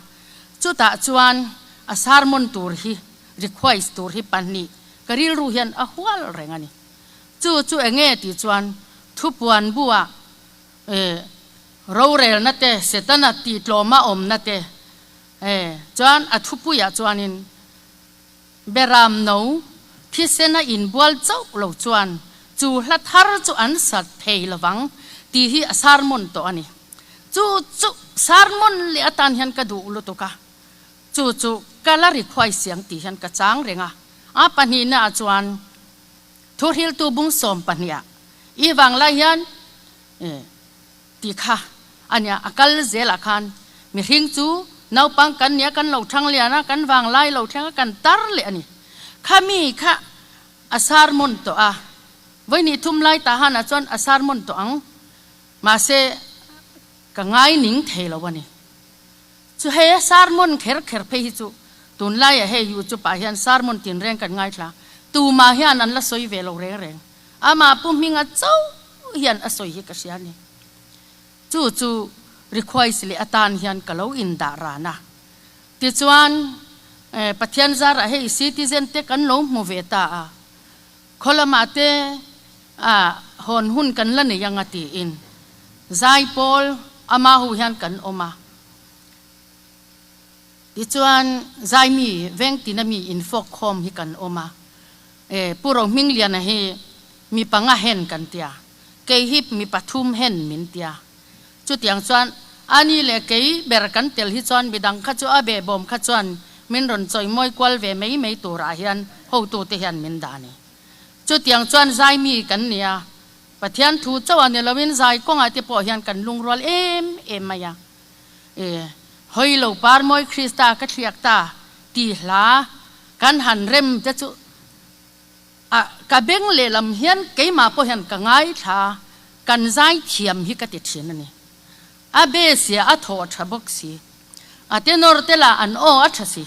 Chutah chuan a sermon tur hi, request tur hi pahnih ka rilru hian a hual reng a ni. Chu chu enge tih chuan thupuan buah eh rorelna te, Setana tihtlawma awmna te eh chuan a thupuiah chuanin Beram no, thisena inbual chauh lo chuan chu hla thar chu an sat thei lovang tih hi a sermon tawh a ni. Chu chu sermon leh atan hian ka duh lutuk a, chu chu ka la ri khuai siang tih hian ka chang reng a. A pahnihna ah chuan thuhriltu bung 12 ah i vanglai hian Ti kha a nia, a kal zelah khan mihring chu naupang kan nia, kan lo thang lian a, kan vanglai lo thleng a, kan tar leh a ni. Kha mi kha a sermon tawh a, vawihnih thum lai ta hanah chuan a sermon tawh ang, mahse ka ngai ning thei lo a ni. Chu he sermon kher kher phei hi chu tunlaiah hei YouTube ah hian sermon tinreng kan ngaithla, tumah hian an la sawi ve lo reng reng. Amah Pu Hminga chauh hian a sawi hi ka hria a ni. Chu chu request leh atan hian ka lo indah ran a. Tichuan, Pathian zarah hei citizen te kan lo hmu ve ta a, khaw lamah te hawn hun kan la nei ang a tiin zaipawl ama hu hian kan awm a. Tichuan, zaimi vengtina mi infawk khawm hi kan awm a. E, Pu Rohmingliana hi mi panga hen kan tia, kei hi mi pathum hen min tia. Chutiang chuan ani leh kei ber kan tel hi chuan midang kha chu a behbawm kha chuan min rawn chawimawi kual ve mai mai turah hian hotute hian min dah a ni. Chutiang chuan zaimi kan nia, Pathian thu chauh a ni loin zai kawngah te pawh hian kan lungrual em em mai a. E, hawi lo par mawi Krista ka thliak ta ti hla kan han rem te chu a ka beng lehlam hian keimah pawh hian ka ngaithla kan zai thiam hi ka ti thin a ni. A be sia a thaw tha bawk si. A tenor te lah an aw a tha si.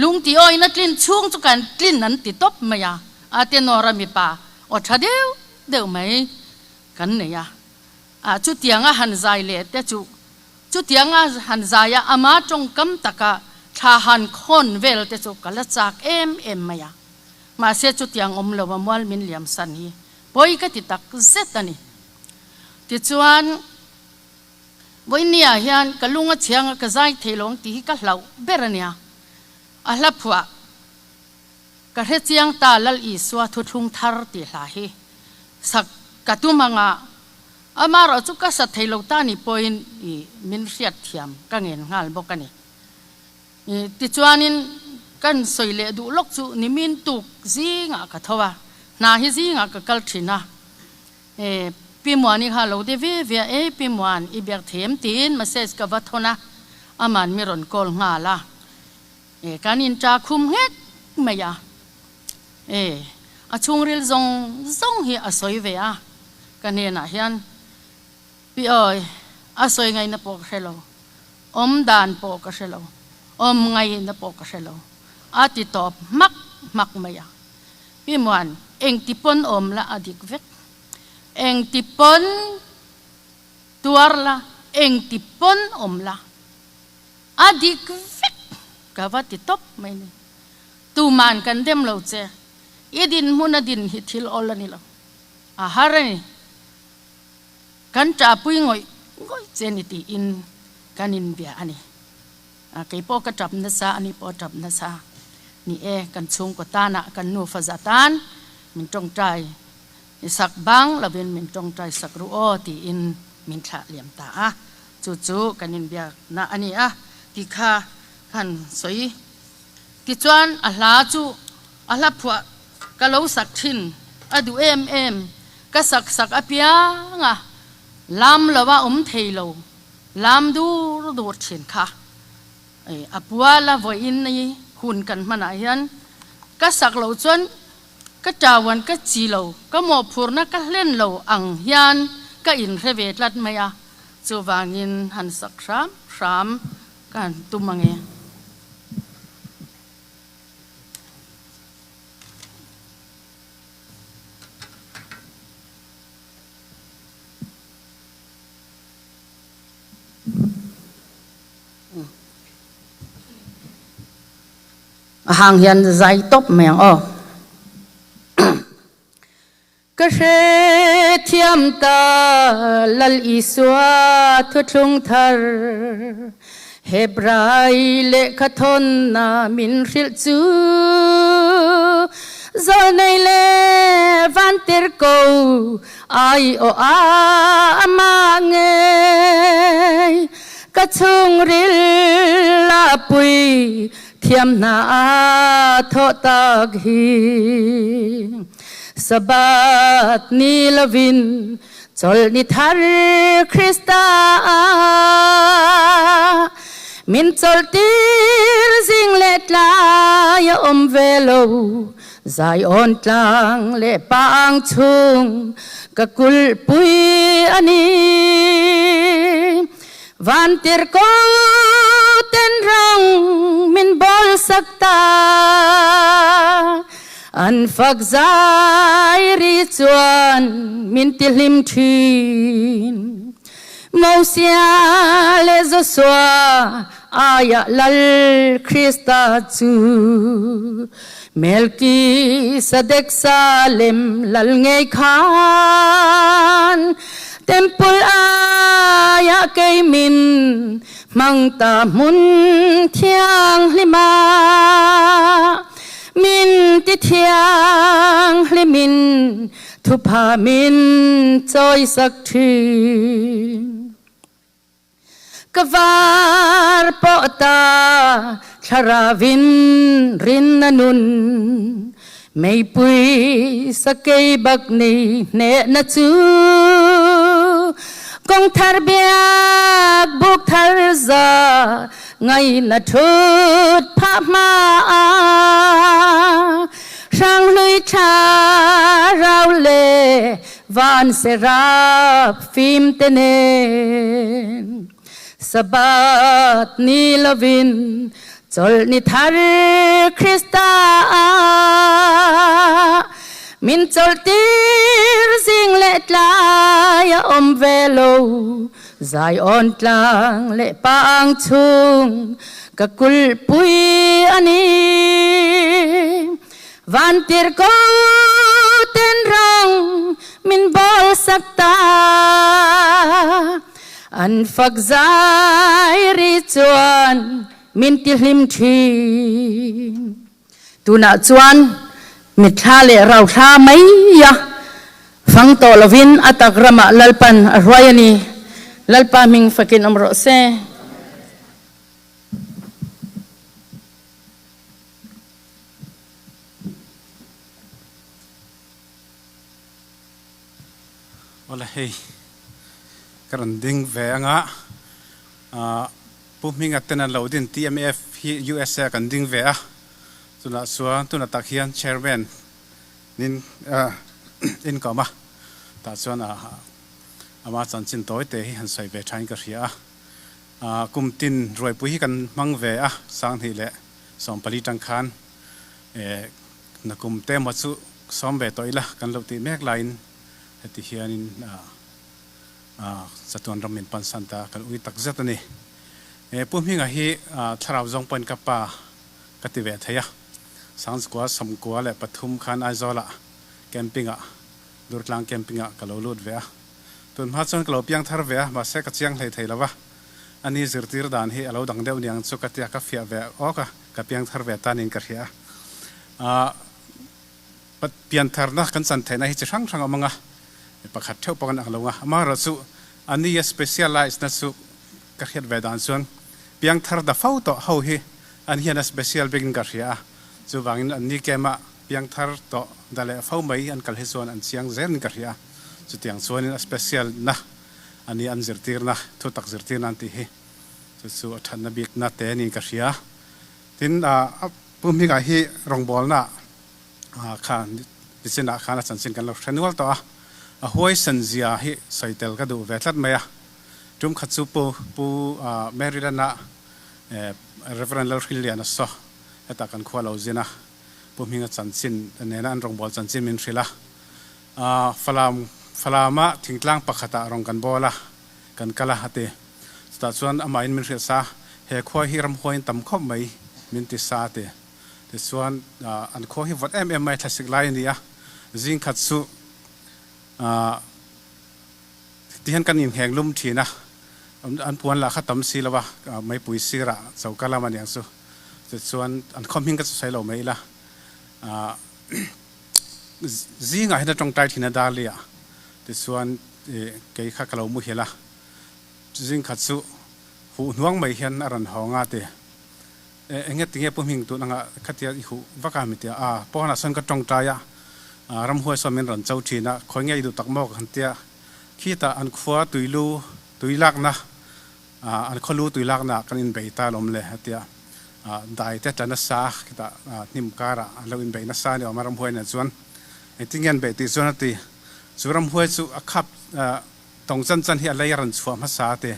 Lungti awin a tlin chhung chu kan tlin an ti tawp mai a, a tenor a mipa aw tha deuh deuh mai kan nei a, ah chutianga han zai leh te chu chutianga han zai a ama tawngkam taka thla han khawn vel te chu ka la chak em em mai a, mahse chutiang awm lo a mual min liam san hi pawi ka ti tak zet a ni. Tichuan. Vawinia hian ka lung a chhiang a ka zai thei lo ang tih hi ka hlauh ber a nia. A hla phuah Ka hre chiang ta Lal Isua thuthlung thar tih hla hi sak ka tum anga amaherawh chu ka sa thei lo ta ni pawhin i min hriat thiam ka ngen nghal bawk a ni. I tichuanin kan sawi leh duh lawk chu nimin tuk zingah ka tho a, hna hi zingah ka kal thin a. E, Pi Muani kha lo de ve ve a, e Pi Muan, i biak thei em tiin message ka va thawn a, aman mi rawn call nghal a. E, kan in ta khum nghek mai a. E, a chhungril zawng zawng hi a sawi ve a, ka hnenah hian, Pi awi, a sawi ngaihna pawh ka hre lo, awm dan pawh ka hre lo, awm ngaihna pawh ka hre lo, a ti tawp hmak hmak mai a. Pi Muan, engti pawn awm la a dik vek. Engti pawn tuar la, engti pawn awm la a dik vek ka va ti tawp mai ni. Tuman kan dem lo che, i dinhmun a din hi thil awl a ni lo, a har a ni. Kan ṭahpui ngawih ngawih che ni tiin kan inbia a ni. Kei pawh ka tap nasa, ani pawh a tap nasa. Ni e, kan chhungkaw tanah kan nufa za tan min tawngtai sak bang lovin min tawngtai sak ru aw tiin min thlah liam ta a. Chu chu kan inbiakna a ni a ti kha khan sawi. Tichuan a hla chu a hla phuah ka lo sak thin a duh em em, ka sak sak apiang a, lam lova awm thei lo. Lam dur dur thin kha a pual a vawiin i hun kan hmanah hian ka sak loh chuan ka tauan ka chi lo, ka mawhphurhna ka hlen lo ang hian ka inhre ve tlat mai a, chuvangin han sak hram hram ka han tum ange. A hang hian zai tawp mai ang aw. Ka hre thiam ta Lal Isua thuthlung thar Hebrai lehkha thawnna min hrilh chu Zawlnei leh vantir ko Ai aw a mah ngei ka chhungril a pui thiam hna a thawh tak hi. Sabbath ni lovin chawlhni thar Krista ah min chawlhtir zing leh tlai a awm ve lo. Zion tlang leh pang chung ka kulhpui a ni. Vantir ko ten rang min bawl sak ta. An fak zai ri chuan min ti hlim thin. Mosia leh Joshua aiah Lal Krista chu Melkisedek Salem lal ngei khan Temple aiah kei min hmang ta hmun thianghlima min ti thianghlimin thupha min chawisak thin. Ka var pawh ta thlaravin rin a nun meipui sakei bak nei hnehna chu kawng thar biak buk thar za ngaina thut phah hma a hranghlui thlarau le Van serap fim te nen Sabbath ni lovin chawlhni thar Krista ah. Min chawlhtir zing leh tlai a awm ve lo, Zion tlang leh pang chhung ka kulhpui a ni. Vantir ko ten rang min bawl sak ta, an fak zai ri chuan min tihlim thin. Tunah chuan mitthla leh rauthla mai a fang tawh lovin a tak ramah Lalpan a hruai a ni. Lalpa hming fakin awm rawh se. Awle hei ka rawn ding ve anga Pu Hminga ten an lo din TMF hi USA kan ding ve a, tunah chuan tunah tak hian Chairman nin in ka awm a, tah chuan ama chanchin tawi te hi han sawi ve thain ka hria a, kum tin ruaipui hi kan hmang ve a, Sanghnih leh 14 tang khan nakum te emaw chu sawm ve tawh ila kan lo tih mek laiin heti hianin Chatuan ram min pansan ta kan ui tak zet a ni. Pu Hminga hi thlarau zawng pawhin ka pa ka ti ve thei a. Sangchukua 93 khan Aizawlah camping-ah, Durtlang camping-ah ka lo lut ve a. Tun hma chuan ka lo piang thar ve a, mahse ka chiang hlei thei lo va. A ni zirtir dan hi a lo dang deuh niang chu ka tia ka fiah ve awk a, ka piang thar ve ta niin ka hria a. Piantharna kan chan theihna hi chi hrang hrang a awm ang a, pakhat theuh pawh kan ang lo ang a, amaherawhchu a ni a specialise na chu ka hriat ve dan chuan piangthar da fo tawh ho hi an hian a special bik in ka hria a, chuvangin an ni kema piangthar tawh da leh fo mai an kal hi chuan an chiang zel in ka hria a, chutiang chuanin a special na a ni an zirtirna thu tak zirtirna an tih hi chu chu a thatna bikna te niin ka hria. Tin, Pu Hminga hi rawngbawlna khan nichinah khan a chanchin kan lo hre nual tawh a, a huaisen zia hi sawi tel ka duh ve tlat mai a. Tum khat chu Pu Pu Maryland-a Reverend Lalhrilliana saw hetah kan khua lo zin a, Pu Hminga chanchin nena an rawngbâwl chanchin min hrilh a. Falam Falama thingtlang pakhatah rawn kan bawl a, kan kal a, a ti. Chutah chuan amahin min hrilh sa, he khua hi ramhuaiin tam khawp mai min ti sa a ti. Tichuan an khua hi vawt em em mai thlasik lai a ni a, zing khat chu tihian kan inheng lum thin a, an puan lah kha tam si lo a, meipui sirah choka lam a niang chu. Tichuan an khaw hming ka chu sawi lo mai ila, zingah hian a tawngtai thin a Darli ah, tichuan kei kha ka lo muhil a, zing khat chu huh hnuang mai hian a rawn hawng a ti. Eng nge tinge Pu Hming tun anga khatia i huh vak a mi tia a, pawnah sawn ka tawngtai a, ramhuai sawn min rawn cho thin a, khawi nge i duh tak maw ka han tia, khitah an khua tuilu tui lakna an khawlu tui lakna ah kan inbei ta alawm le a tia, dai te tla nasa khitah hnim karah an lo inbei nasa a ni awm a ramhuai nen chuan engtin nge an beih tih chuan a ti, chu ramhuai chu a khap tawng chan chan hi a lei a rawn chhuah hmasa a ti.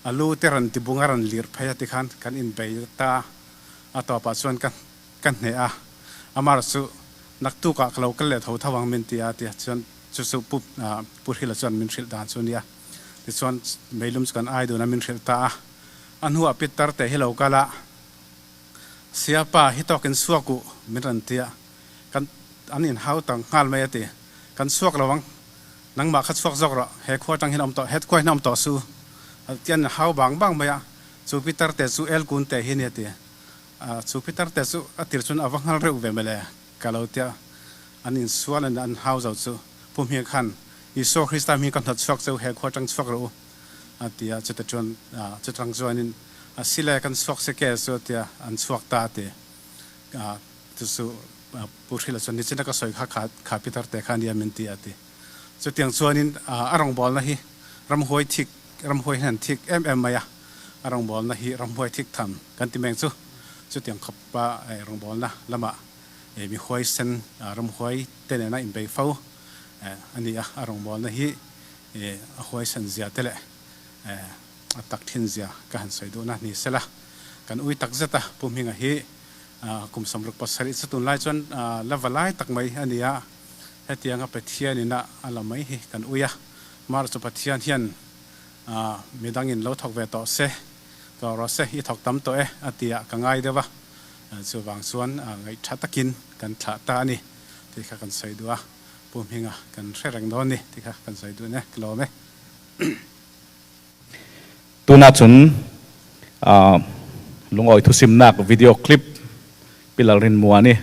A lu te rawn tibung a rawn lir phei a tikhan kan inbei ta a tawpah chuan ka ka hneh a, Amar chu naktukah ka lo kal leh tho tho ang min ti a tia chuan chu chu Pu Pu Hrila chuan min hrilh dan chu a nia. Tichuan meilum chu kan ai dun a min hrilh ta a, a hnuah Pitar te hi lo kal a, Siapa hi tawkin suak uh min rawn ti a, kan an inhau ta nghal mai a ti, kan suak lo ang. Nangmah kha chhuak zawk rawh, he khua atang hian awm tawh, he khua hian awm tawh su. Ti an hau bang bang mai a, chu pitar te chu el kun te hi nia ti. Chu pitar te chu a tir chuan a va nghal reuh ve mawle ka lo tia. An insual an an hau zo chu Pu Hming khan Isua Krista hming ka hnawt chhuak cheu he khua atang chhuak rawh u a ti a, chute chuan chutang chuanin a sile kan chhuak se ke chu a tia an chhuak ta a ti. Chu chu Pu Hrila chuan nichina ka sawi kha kha kha Peter te kha ania min ti a ti. Chutiang chuanin a rawngbawlna hi ramhuai thik ramhuai hian an thik em em mai a, a rawngbawlna hi ramhuai thik tham kan ti meng chu. Chutiang khawpa rawngbawlna lamah mi huaisen ramhuai te nena inbei fo a ni a, a rawngbawlna hi a huaisen zia te leh a tak thin zia ka han sawi duhna ni sela. Kan ui tak zet a Pu Hminga hi Kum 67 chu tunlai chuan la va lai tak mai a ni a, Hetianga Pathian ina a la mai hi kan ui a, mar chu Pathian hian midangin lo thawk ve tawh se, tawh rawh se, i thawk tam tawh e a ti ah ka ngai deuh a, chuvang chuan ngaihtha takin kan thlah ta a ni tih kha kan sawi duh a, Pu Hminga kan hre reng dawn ni tih kha kan sawi duh nia, ka lawm e. Tunah cun lungawi thusimnak video clip Pilar Rinmuan i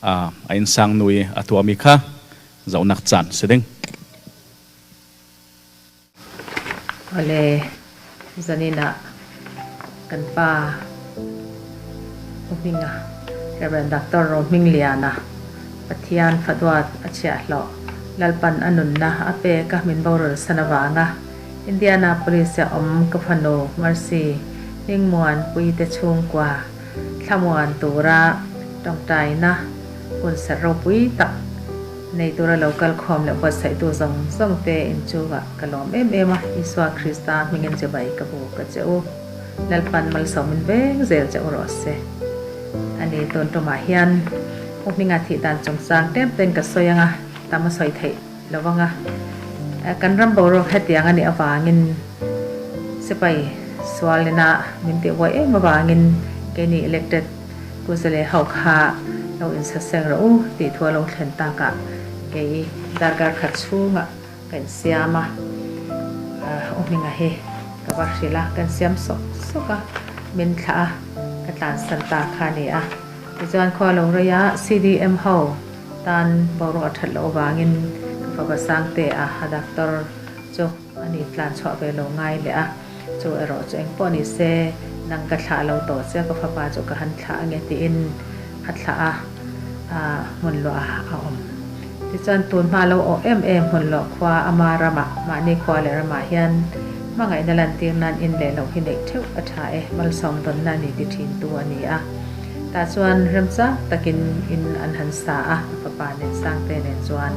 a innsang nu i a tuahmi kha zohnak caan si ding. Awle, zanin ah kan pa U Hminga, Rev. Doctor Rohmingliana, Pathian faduat a chhiahhlawh, Lalpan a nunna a pek a min boral san avanga Indianapolis a awm ka fanu Mercy Hmingmuanpui te chhungkua thlamuan tura tawngtaina hun serh ropui tak nei tura lo kal khawm leh buatsaihtu zawng zawng te inchungah ka lawm em em a, Isua Krista hmingin chibai ka bu ka che u. Lalpan malsawmin veng zel che u rawh se. Ani tun tumah hian u hminga thih dan chungchang tlem ten ka sawi anga tam a sawi theih lo anga kan ram boruak hetiang a nih avangin sipai sualina min tih buai em avangin keini elected Kuzale ho kha lo insaseng rawh u tih thu a lo thlen takah kei darkar khat chhungah ka insiam a, u Hminga hi ka va hrilh a, ka insiam sawk sawk a, min thlah a, ka tlansan ta kha a ni a. Tichuan khua lo rei a, CDM ho tan boruak a that loh avangin ka fapa Sangte a a doctor chu a ni tlan chhuah ve lo ngai leh a, chu erawh chu eng pawh ni se nang ka thlah lo tawh che ka fapa chu ka han thlah ange tiin a thlah a, hmun luah a awm. Tichuan tun hma lo awh em em hmun luah khua ama ramah mahni khua leh ramah hian hmangaihna lantir nan in leh loh hi neih theuh a tha e, malsawm dawnna a ni ti thin tu a ni a. Tah chuan remchang takin in an han sa a, a fapa nen Sangte nen chuan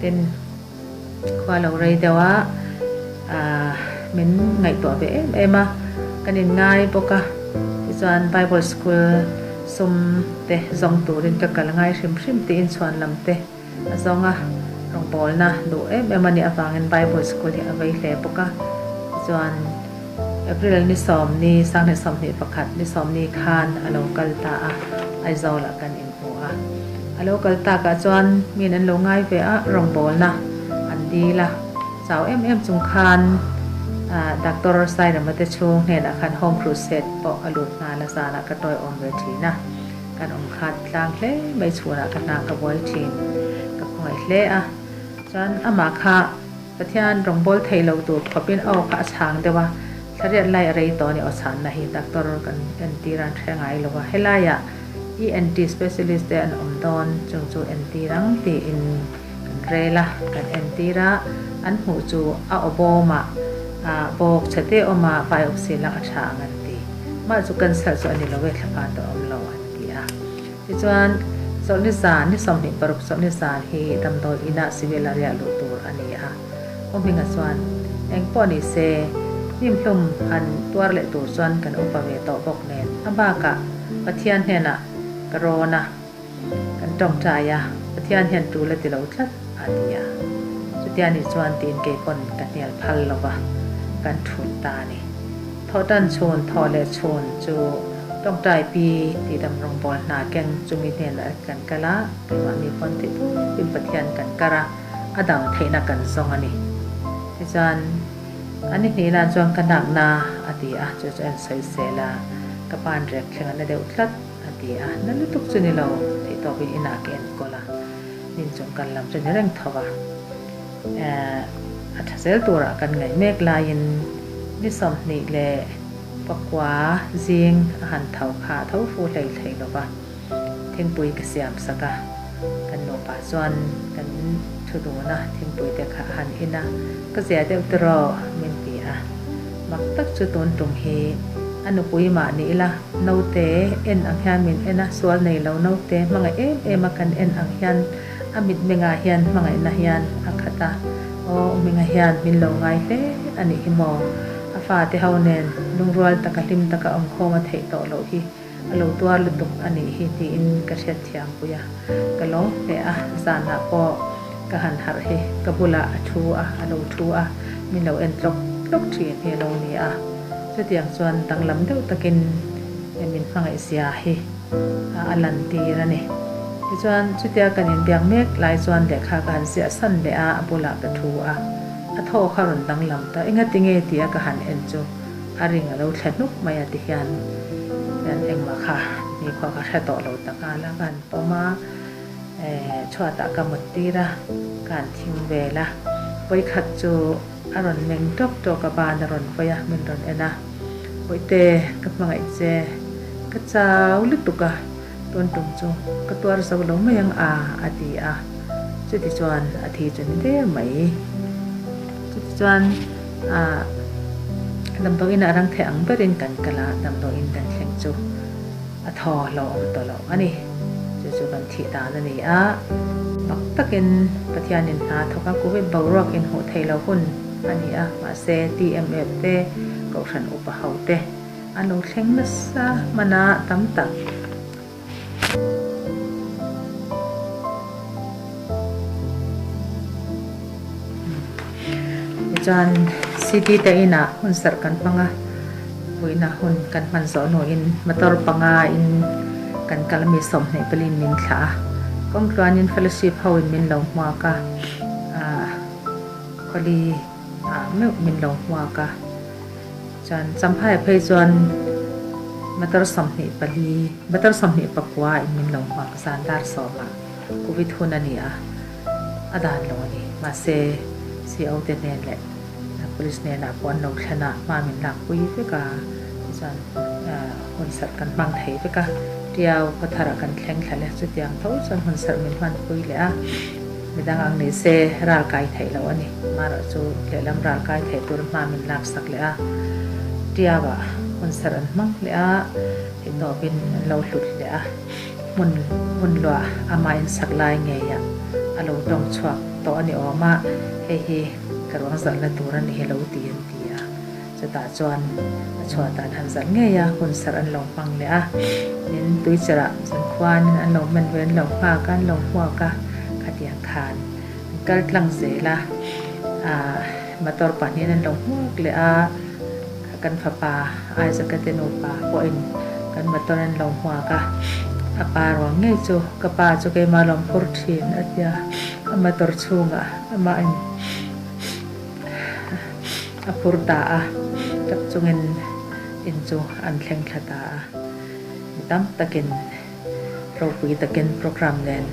tin khua lo rei deuh a, min ngaihtuah ve em em a, kan inngai bawk a, tichuan Bible School sum te zawng turin ka kal ngai hrim hrim tiin chhuan lam te a zawng a, rawngbawlna duh em em a nih avangin Bible School hi a vei hle bawk a, tichuan April ni sawmni, Sanghnih 21 ni sawmni khan a lo kal ta a, Aizawlah kan inhmu a. A lo kal takah chuan miin an lo ngai ve a, rawngbawlna an dil a. Chau em em chung khan Doctor Sairama te chhung hnenah khan Home Crusade pawh a lut nghal a, zanah ka tawiawm ve thin a. Kan awm khat tlang hle mai chhunah ka hna ka buai thin, ka khawngaih hle a. Chuan amah kha Pathian rawngbâwl thei lo tur khawpin aw kha a chhâng deuh a, thlariat lai a rei tawh a ni aw chhânna hi doctor kan entir a an hre ngai lo a, helaiah ENT specialist te an awm dawn chung chu entir ang tiin kan rel a, kan entir a, an hmuh chu a aw bawmah bawk chhe te awm a biopsy lak a tha ang an ti, mah chu cancer chu a ni lo e thlaphan tawh a awm lo an ti a. Tichuan, Chawlhni zan, ni 26 chawlhni zan hi damdawi inah civil a riah luh tur a ni a. Aw Hminga chuan, Eng pawh ni se, hnimhlum han tuar leh tur chuan kan upa ve tawh bawk nen, a bakah Pathian hnenah ka rawn a, kan tawngtai a, Pathian hian tul a ti lo tlat, a ti a. Chutia ni chuan tiin kei pawn ka hnial phal lo va, kan thulh ta a ni. Thawhtan chhun, thawh leh chhun chu tawngtai pi tihdam rawngbâwl hna keng chumi hnenah kan kal a, keimahni pawn tih tûpin Pathian kan kar a, a dam theihna kan zawng a ni. Tichuan, a ni hnihna'n chuan ka nakna a ti a, chu chu en sawi sel a, ka pa'n rek thleng a na deuh tlat a ti a, na lutuk chu ni lo, theihtawpin inah ka enkawl a, nin chung kan lam chu ni reng tho a. A tha zel turah kan ngaih mek laiin ni 29 zing a han tho kha a tho fu hlei hlei lo va, thingpui ka siam sak a, kan nupa chuan kan thu dun a, thingpui te kha a han in a, ka zia deuh tiraw min ti a, mak tak chu tun tum hi a nupui mah ni ila naute en ang hian min en a, sual nei lo naute hmangaih em em a kan en ang hian A mitmengah hian hmangaihna hian a khat a, aw hminga hian min lo ngai hle a nih hi maw? A fate ho nen lungrual taka hlim taka awmkhawm a theih tawh loh hi A lo tuar lutuk a nih hi tiin ka hriatthiam pui a. Ka lawm hle a, zanah pawh ka han harh hi ka bulah a thu a, a lo thu a, min lo en tlawk tlawk thin hi a lo ni a. Chutiang chuan danglam deuh takin min hmangaihzia hi a lantir a ni. Tichuan, chutia kan inbiak mek lai chuan lehkha ka han ziah san leh a, a bulah ka thu a. A thaw kha rawn danglam ta, engati nge tia ka han en chu a ring a lo thle hnuk mai a tihian hian engmah kha nikhua ka hre tawh lo ta nghal a, ka han pawm a, chhuatah ka mut tir a, ka han thing vel a, vawikhat chu a rawn meng tawk tawk a, ban a rawn vawi a, min rawn en a, Bawihte ka hmangaih che, ka chau lutuk a, tun tum chu ka tuar zo lo mai ang a, a ti a, chutichuan a thi chu ni der mai. Chutichuan ah damdawiin ah rang thei ang berin kan kal a, damdawiin kan thleng chu a thaw lo awm tawh lo a ni. Chu chu kan thih dan a ni a, mak takin Pathianin hna thawk a, Covid boruak inhmuh theih loh hun a ni a, mahse TMF te, Kohhran upa ho te an lo thleng nasa hman a tam tak. Tichuan city te inah hun serh kan hmang a, vuina hun kan hman zawh hnuin motor panga in kan kal a mi 24 in min thlah a, kawng tluanin fellowship ho in min lo hmuak a, ah khawli ah meuh min lo hmuak a. Chuan Champhai phei chuan motor 24, motor 29 in min lo hmuak zan dar sawmah Covid hun a ni a, a dan lo a ni. Mahse CO te hnen leh Police hnenah pawh an lo thlen a, hma min lakpui vek a, tichuan hun serh kan hmang thei vek a. Tiau khawtharah kan thleng thla leh chutiang tho chuan hun serh min hmanpui leh a. Midang ang ni se ral kai theih loh a ni. Amaherawhchu lehlam ral kai theih tur hma min laksak leh a, Tiau-ah hun serh an hmang leh a, theihtawpin an lo hlut leh a, hmun hmun luah amah insak lai ngeiah a lo tawng chhuak tawh a ni awm a, hei hi ka ruang zalhna tur a ni hi lo ti an ti a. Chutah chuan a chhuah dan han zalh ngei a, hun serh an lo hmang leh a, tin tuicherah zankhuanin an lo men ve an lo nghak a, an lo hmuak a, khatiang khan an kal tlang zel a, ah motor pahnihin an lo hmuak leh a, kan fapa Isaac-a te nupa pawhin kan motor an lo hmuak a, a pa ruang ngei chu ka pa chu keimah lawm phur thin a tia, a motor chhungah amahin. A phur ta a, tap chungin in chu an thleng thla ta a. Mi tam takin ropui takin program nen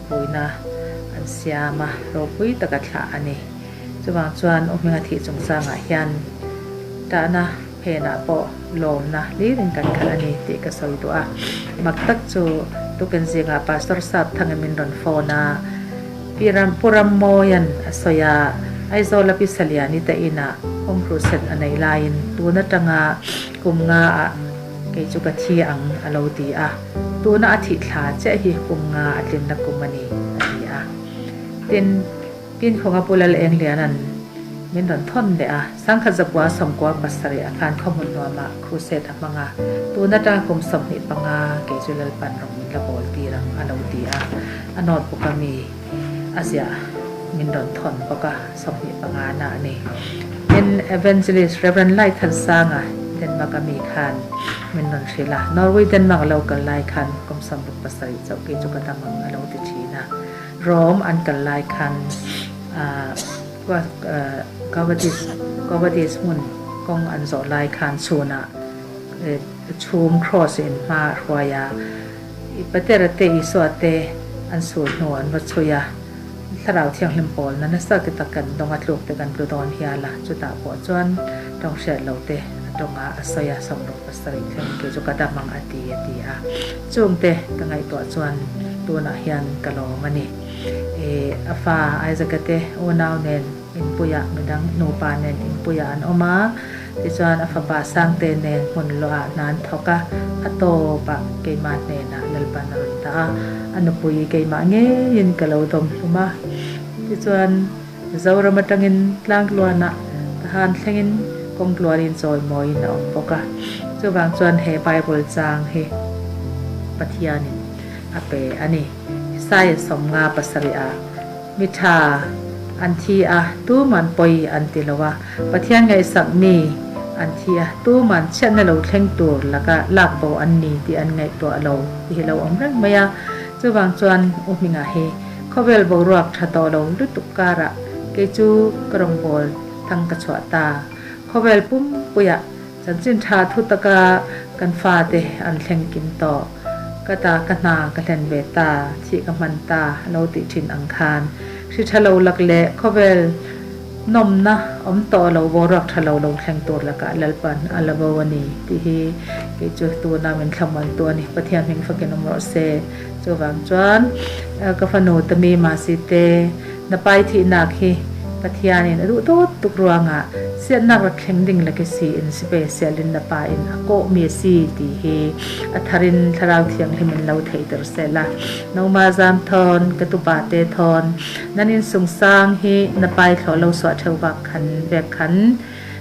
vuina an siam a, ropui taka thlah a ni. Chuvang chuan U Hminga thih chungchangah hian tahna phenah pawh lawmna hlirin kan khalh a ni tih ka sawi duh a. Mak tak chu tukin zingah Pastor Sap Thangi min rawn phone a. Pi Ram Pu Rammawia'n a sawi a, Aizawla Pi Saliani te inah home crusade a neih laiin tun atanga kum nga ah kei chu ka thi ang a lo ti a, tuna a thih thla chiah hi kum nga a tlinna kum a ni a ti a. Tin, Pinkhawng a Pu Lal Engliana'n min rawn thawn leh a, Sangkhat Zapua 97 a khan khawhmun nuamah crusade a hmang a, tun atanga kum 25 kei chu Lalpan rawng min la bawl tir ang a lo ti a. A notebook a mi a ziah min rawn thawn bawk a, 25 na a ni. Tin, Evangelist Rev. Laithansanga Denmark a mi khan min rawn hrilh a, Norway Denmark a lo kal lai khan kum 67 chauh kei chu ka dam ang a lo ti thin a. Rome an kal lai khan Gavadis Gavadis hmun kawng an zawh lai khan chhunah chhum cross in hma a hruai a. I Patera te Isua te an sul hnu an va chhui a, Thlarau Thianghlim pawlna nasa ti tak kan dawng a tluk te kan tlu dawn hial a, chutah pawh chuan tawng hriat lo te a tawng a, a sawi a, 67 thleng kei chu ka dam ang a ti a ti a, chung te ka ngaihtuah chuan tunah hian ka lawm a ni. I a fa Isaac-a te unau nen inpuiah midang nupa nen inpuiah an awm a, Tichuan a fapa Sangte nen hmun luahah hna an thawk a, a tawpah keimah hnenah Lalpan a rawn dah a, a nupui keimah ngeiin ka lo dawm hlum a. Tichuan Mizoram atangin Tlangtluanah Tahan thlengin kawngtluanin chawimawiin a awm bawk a. Chuvang chuan he Bible chang hi. Pathianin a pe a ni. Isaiah 57 ah, Mi tha an thi a, tuman pawi an ti lo a, Pathian ngaihsak mi an thi a, tuman chhiatna lo thleng tur laka lak bo an ni tih an ngaihtuah lo tih hi lo awm reng mai a. Chuvang chuan U Hminga hi khawvel boruak tha tawh lo lutuk karah kei chu ka rawngbâwl thang ka chhuah ta. Khawvel pumpuiah chanchin tha thu taka kan fate an thleng kim tawh. Ka ta ka hna ka hlen ve ta, thih ka hman ta lo tih thin ang khan hri tha lo lak leh khawvel nawmna awm tawh lo boruak tha lo lo thleng tur lakah Lalpan a la bo a ni tih hi kei chu tuna min thlamuan tu a ni. Pathian hming fakin awm rawh se. Chuvang chuan ka fanu Tami Masi te na pai thihnak hi Pathianin a duh dawt tuk ruangah siatnak rak thleng ding laki si in special in na pa in a kawhmi a si ti hi a thar in Thlarau Thianghlim in lo theihter sehla. Nangmah zam thawn, ka tupa te thawn, nan inn sungsang hi na pai thlawh lo suah ṭheu bak khan vek khan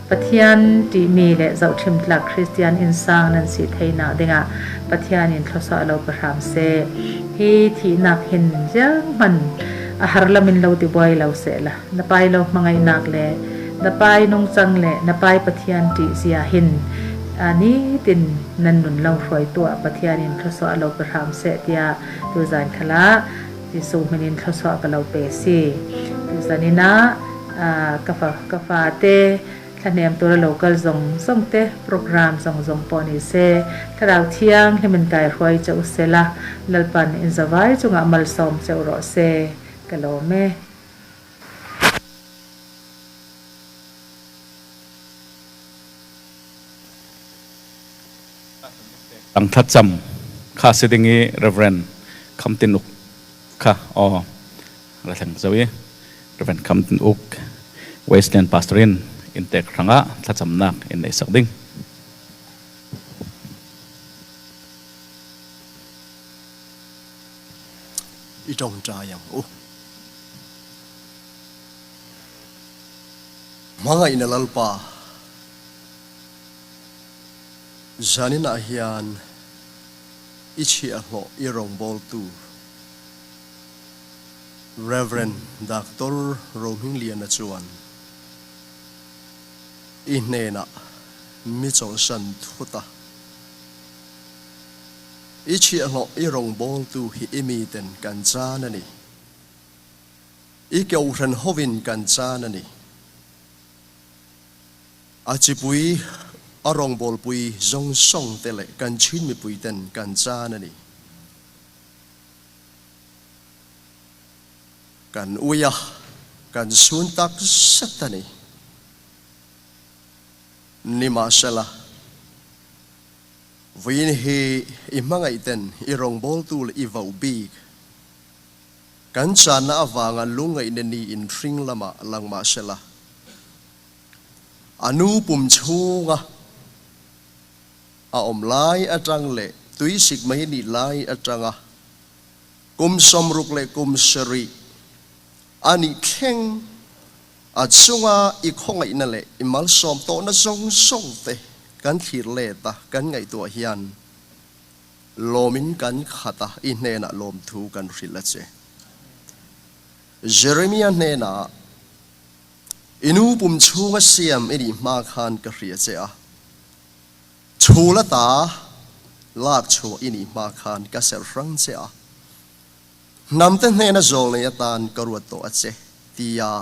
Pathian ṭihmi le zohṭhimtlak Christian innsang nan si theinak dingah Pathian in thlawsuah lo pe hram seh. Hi thihnak hin zeihmanh a har lam in lo ti buai lo sehla. Na pai lo hmangaihnak le na pai nungcang le na pai Pathian ṭih zia hin nitin nan nun lo hruai tuah Pathian in thlawsuah lo pe hram seh tiah tuzan khal ah Jesuh min in thluachuah ka lo pe si. Tuzan in ah ka fa ka fate thlahnem tur a lo kal zawng zawng te program zawng zawng pawh ni se Thlarau Thianghlim in kai hruai che u sela Lalpan in zavai chungah malsawm che u rawh se ka lawm e. Ang thlacam kha si ding i Reverend Kham Tin Uk kha aw ra thleng zo i Reverend Kham Tin Uk Wesleyan pastor in intek hrangah thlacamnak in nei sak ding. I tawngtai ang u. Hmangaihna Lalpa. Zaninah hian i chhiahhlawh i rawngbawltu Rev. Doctor Rohmingliana chuan i hnenah mi chawlhsan thut a. I chhiahhlawh i rawngbawltu hi i miten kan chan a ni. I kohhran hovin kan chan a ni. A chipui, a rawngbawlpui zawng zawng te leh kan Chin mipui ten kan chan a ni. Kan ui a, kan chhun tak zet a ni. Nimahsela, vawiin hi i hmangaih ten i rawngbawltu leh i voh bik kan channa avanga lungngaihna niin hring lamah lang mahsela, A nu pum chhunga a awm lai atang leh tuisik mai nih lai atanga kum 60 leh kum 70 a nih thleng a chunga i khawngaihna leh i malsawm tawhna zawng zawng te kan thlir let a, kan ngaihtuah hian lawmin kan khat a, i hnenah lawmthu kan hrilh a che. Jeremia hnenah. I nu pum chhunga siam i nih hma khan ka hria che a, chhul ata lak chhuah i nih hma khan ka serh hrang che a, hnamte hnena zawl nei atan ka ruat tawh a che, tia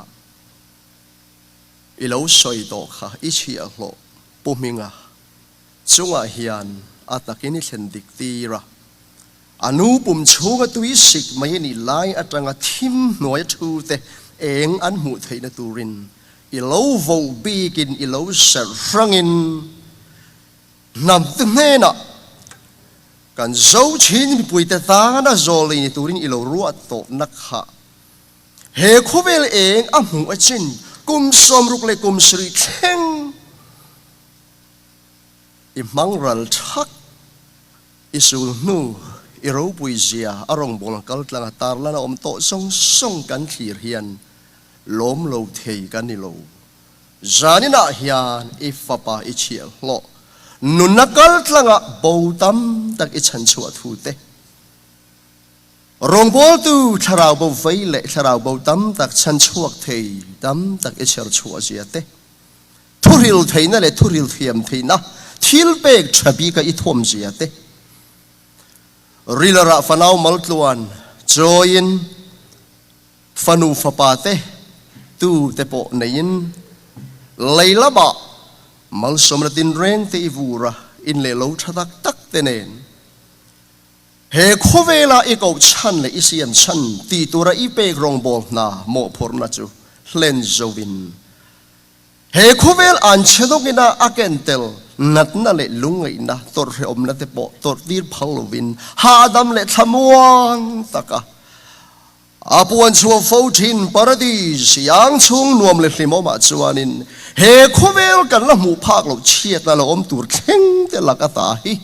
i lo sawi tawh kha i chhiahhlawh Pu Hminga chungah hian a takin i thlen dik tir a, A nu pum chhunga tui sik mai a nih lai atanga thim hnuai thu te eng an hmuh theihna turin i lo voh bikin i lo serh hrangin hnam te hnenah kan zo chin mipuite tana zawl lei ni turin i lo ruah tawhna kha he khawvel eng a hmuh a chin kum 60 leh kum 70 thleng i hmang ral thak. I sul hnu, i ropui zia a rawngbâwl kal tlang a tarlan a awm tawh zawng zawng kan thlir hian lawm lo thei kan ni lo. Zaninah hian i fapa i chhiahhlawh nunna kal tlangah bo tam tak i chhanchhuah thu te. Rawngbawltu thlarau bo vei leh thlarau bo tam tak chhanchhuak thei tam tak i chher chhuah zia te, thuhril theihna leh thuhril thiam theihna thil pek tha bika i thuam zia te, Rilarah fanau maltluan chawiin fanu fapa te tu te pawh neiin lei lamah malsawmna tinreng te i vur a, in leh lo tha tak tak te nen he khawvela i koh chhan leh i siam chhan ti tura i pek rawngbâwl hna mawhphurhna chu hlen zoin He khawvel an chhe dawkina a ken tel natna leh lungngaihna tawrhreawmna te pawh tawrhtir phal lovin hahdam leh thlamuang taka a puan chhuah fo thin Paradis iang chhung nuam leh hlimawmah chuanin he khawvel kan la hmuh phak loh chhiatna la awm tur thleng te lak ata hi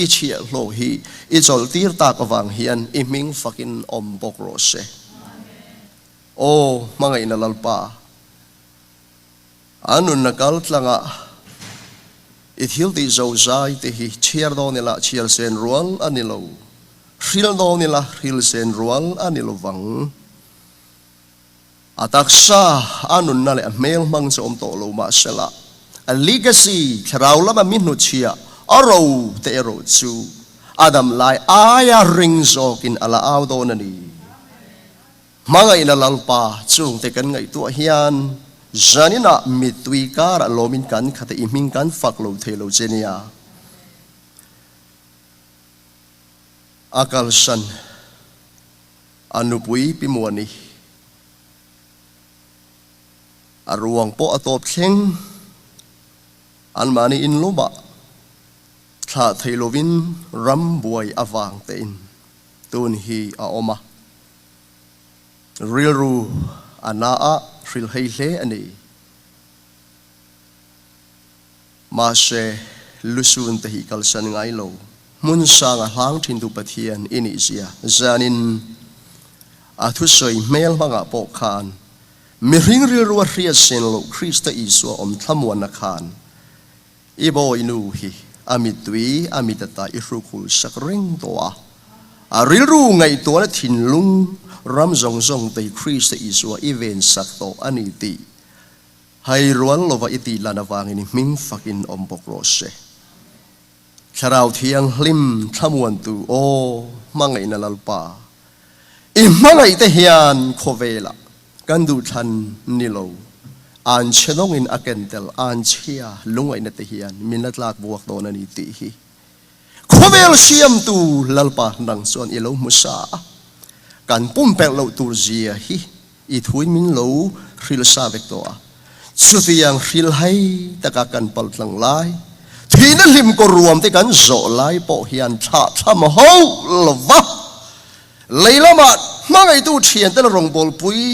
i chhiahhlawh hi i chawlhtir tak avang hian i hming fakin awm bawk rawh se. Aw hmangaihna Lalpa! A nunna kal tlangah i thil tih zo zai te hi chhiar dawn ila chhiar sen rual a ni lo, hril dawn ila hril sen rual a ni lo vang. A taksa, a nunna leh a hmel hmang chu awm tawh lo mahsela a legacy, thlarau lama mi hnuchhiah, a ro te erawh chu a dam lai aia ring zawkin a la au dawn a ni. Hmangaihna Lalpa chungte kan ngaihtuah hian zaninah mittui karah lawmin kan khat a, i hming kan fak lo thei lo che nia. A kalsan a nupui Pi Muani a ruang pawh a tawp thleng, anmahni inlumah thlah thei lovin ram buai avang tein tun hi a awm a. Rilru a na a hril hei hle a ni. Mahse, lusun te hi kalsan ngai lo. Hmun sang a hlang thintu Pathian i nih zia zanin a thusawi hmel hmangah pawh khan mihring rilru a hriat sen loh Krista Isua awm thlamuanna khan I bawinu hi a mittui a mit ata i hrukhul sak reng tawh a, a rilru ngaihtuahna thinlung ram zawng zawng tei Krista Isua i ven sak tawh a ni tih hai rual lova i tih lan avangin i hming fakin awm bawk rawh se. Thlarau Thianghlim thlamuantu aw hmangaihna Lalpa, i hmangaih te hian khawvelah Kan duhthlan ni lo, an chhe dawngin a ken tel, an chhia lungaihna te hian min la tlak buak dawn a ni tih hi khawvel siamtu Lalpa nang chuan i lo hmu sa a, kan pumpelh loh tur zia hi i thuin min lo hrilh sa vek tawh a, chutiang hrilhai taka kan paltlang lai, thihna hlim kaw ruam te kan zawh lai pawh hian thlahthlam hauh lo va. Lei lamah hmangaihtu thiante la rawngbawlpui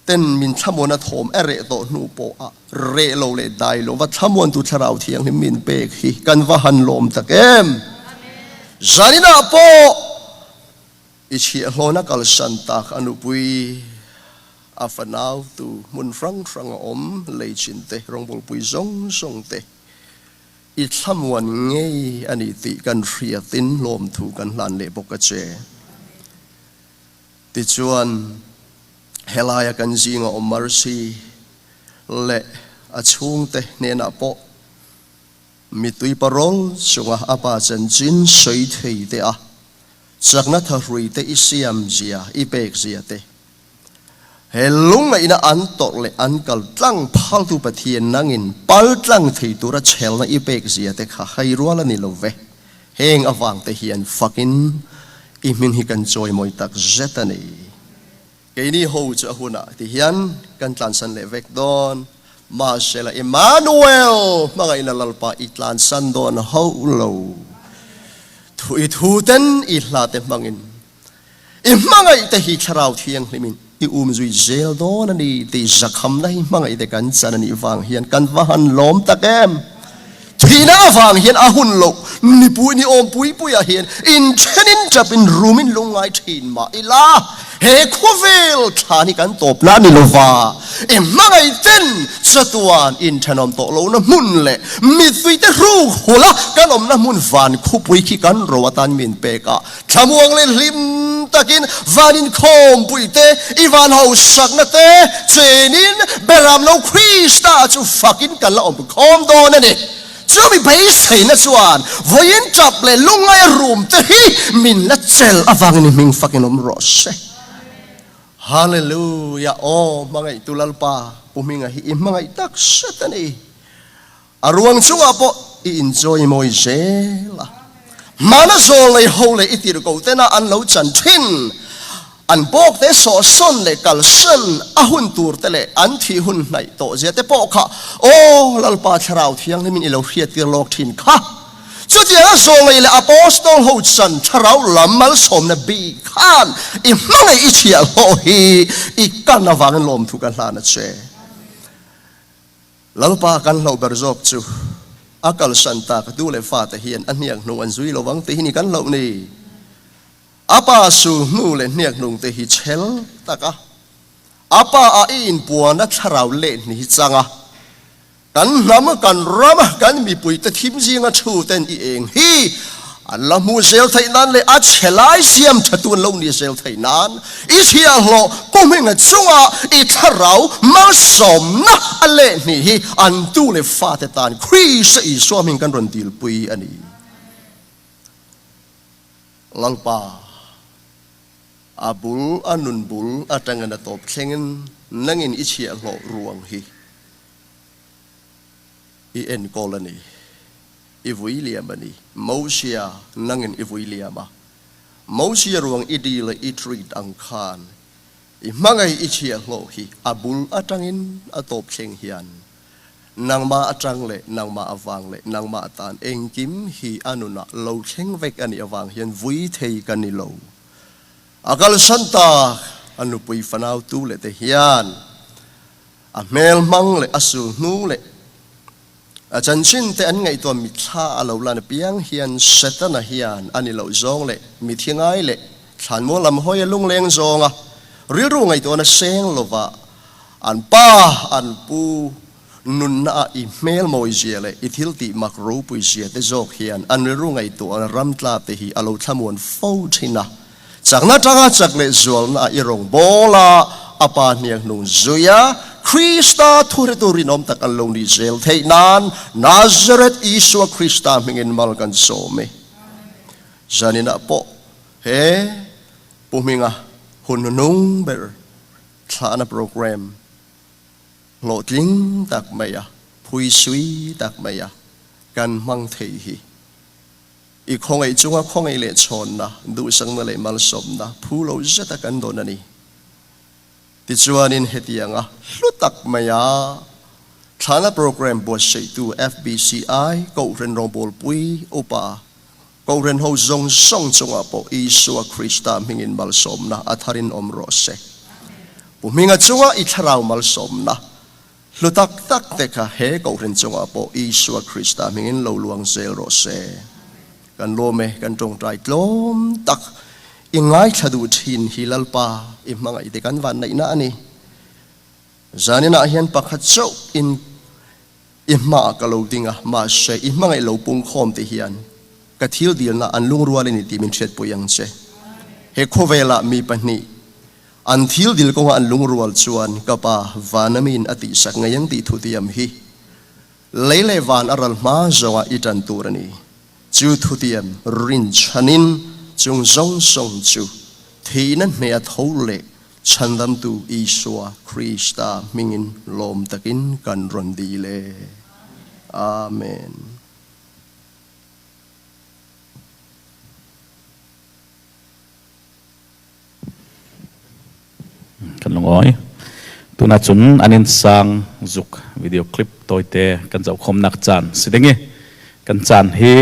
ten min thlamuan a thawm a reh tawh hnu pawh a reh lo leh dai lo va thlamuantu thlarau thianghlim min pek hi kan va han lawm tak em! Zaninah pawh i chhiahhlawna kalsan tak a nupui a fanautu hmun hrang hrang a awm lei chinte rawngbawlpui zawng zawng te I thlamuan ngei a ni tih kan hriatin lawmthu kan hlan leh bawk a che. Tichuan, helaia kan zinga awm Mercy leh a chhungte hnenah pawh mittui parawl chunga a pa chanchin sawi thei te a chakna thahrui te i siam zia, i pek zia te He lungngaihna an tawrh leh an kal tlang phaltu Pathian nangin pal tlang thei tura chhelna i pek zia te kha hai rual a ni lo ve. Heng avang te hian fakin i hming hi kan chawimawi tak zet a ni. Keini ho chu a hunah ti hian kan tlansan leh vek dawn. Mahsela Emmanuel hmangaihna Lalpa i tlansan dawn hauh lo. Thu i thu ten i hla te hmangin I hmangaih te hi Thlarau Thianghlimin i um zui zel dawn a ni tih zakhamna hi hmangaih te kan chan a nih vang hian kan va han lawm tak em! Thihna avang hian a hun loh nipui ni awm pui puiah hian inthenin tapin rumin lungngai thin mah ila. He khawvel thlan hi kan tawp na a ni lova, i hmangaih ten chatuan inthenawm tawh lohna hmun leh mittuite hruk hula kan awmna hmun van khupui khi kan ro atan min pek a. Thlamuang leh hlim takin van inkhawmpui te, i van hausakna te chenin Beram lo Krista chu fakin kan la awm khawm dawn a ni. Chumi beiseina chuan vawiin tap leh lungngai a rum te hi min la chelh avangin i hming fakin awm rawh se. Hallelujah! Aw hmangaihtu Lalpa, Pu Hminga hi i hmangaih tak zet a ni. A ruang chungah pawh i inchawi mawi zel a. Hmana zawl nei ho leh i tirhkoh tena an lo chan thin. An bawk te sawhsawn leh kalsan a hun tur te leh an thih hun hnaih tawh zia te pawh kha aw Lalpa Thlarau Thianghlimin i lo hriattir lawk thin kha. Chutianga zawngaih leh Apostol ho chan Thlarau lam malsawmna bik khan i hmangaih i chhiahhlawh hi i kan avangin lawmthu ka hlan a che. Lalpa kan hlauh ber zawk chu a kalsan tak du leh fate hian a hniak hnung an zui lovang tih hi ni kan hlauh ni. A pa sul hnu leh hniak hnung te hi chhel tak a, a pa a i inpuan a thlarau leh hni hi chang a, kan hnam, kan ram, kan mipui te thim zinga thu ten i eng hi an la hmuh zel theih nan leh a chhe lai siam tha tu an lo ni zel theih nan i chhiahhlawh Pu Hminga chunga i thlarau malsawmna a leh hni hi an tu leh fate tan Krista Isua hming kan rawn dilpui a ni. Lalpa, a bul a nun bul atangin a tawp thlengin nangin i chhiahhlawh ruang hi i enkawl a ni, i vui liam a ni. Mosia, nangin i vui liam a, Mosia ruang i dil a i treat ang khan i hmangaih i chhiahhlawh hi a bul atangin a tawp thleng hian Nangmah atang leh nangmah avang leh nangmah atan engkim hi a nunah lo thleng vek a nih avang hian vui thei ka ni lo. A kalsan tak a nupui fanau tu leh te hian a hmel hmang leh a sul hnu leh a chanchin te an ngaihtuah mitthla a lo lan apiang hian Setana hian a ni loh zawng leh mithi ngai leh thlanmual lam hawi a lungleng zawnga rilru ngaihtuahna seng lovah An pa, an pu, nunna ah i hmel mawi zia leh i thil tih mak ropui zia te zawk hian an rilru ngaihtuahna ram tla te hi a lo thlamuan fo thin a. Chakna tanga chak leh zualna ah i rawn bawl a, a pa hniang hnung zui a, Krista thuhretu rinawm tak an lo nih zel theih nan Nazareth Isua Krista hmingin mal kan sawm e. Zaninah pawh he Pu Hminga hun hnung ber Thlahna program hlawhtling tak mai a, phuisui tak mai a kan hmang thei hi i khawngaih chunga khawngaih leh chhawnna, duhsakna leh malsawmna phu lo zeta kan dawn a ni. Tichuanin hetianga hlu tak mai a thlahna program buatsaihtu FBCI Kohhran Rawngbawlpui Upa Kohhran ho zawng zawng chungah pawh Isua Krista hmingin malsawmna a tharin awm rawh se. Pu Hminga chunga i thlarau malsawmna hlu tak tak te kha he Kohhran chungah pawh Isua Krista hmingin lo luang zel rawh se. Kan lawm e, kan tawngtai tlawm tak i ngaithla duh thin hi Lalpa i hmangaih te kan vanneihna a ni. Zaninah hian pakhat chauh in I hmaah ka lo ding a, mahse i hmangaih lo pungkhawm te hian ka thil dilna an lungrual a ni tih min hriatpui ang che. He khawvelah mi pahnih an thil dil kawnga an lungrual chuan ka Pa Vanamiin a tihsak ngei ang tih thutiam hi lei leh van a ral hma zawnga i tan tur a ni. Chu thutiam rinchhanin chung zawng zawng chu thihna hneh a tho leh Chhandamtu Isua Krista hmingin lawm takin kan rawn dil e. Amen. Kan lungawi. Tunah cun an insang zuk video clip tawite kan zohkhawmnak caan si ding i kan caan hi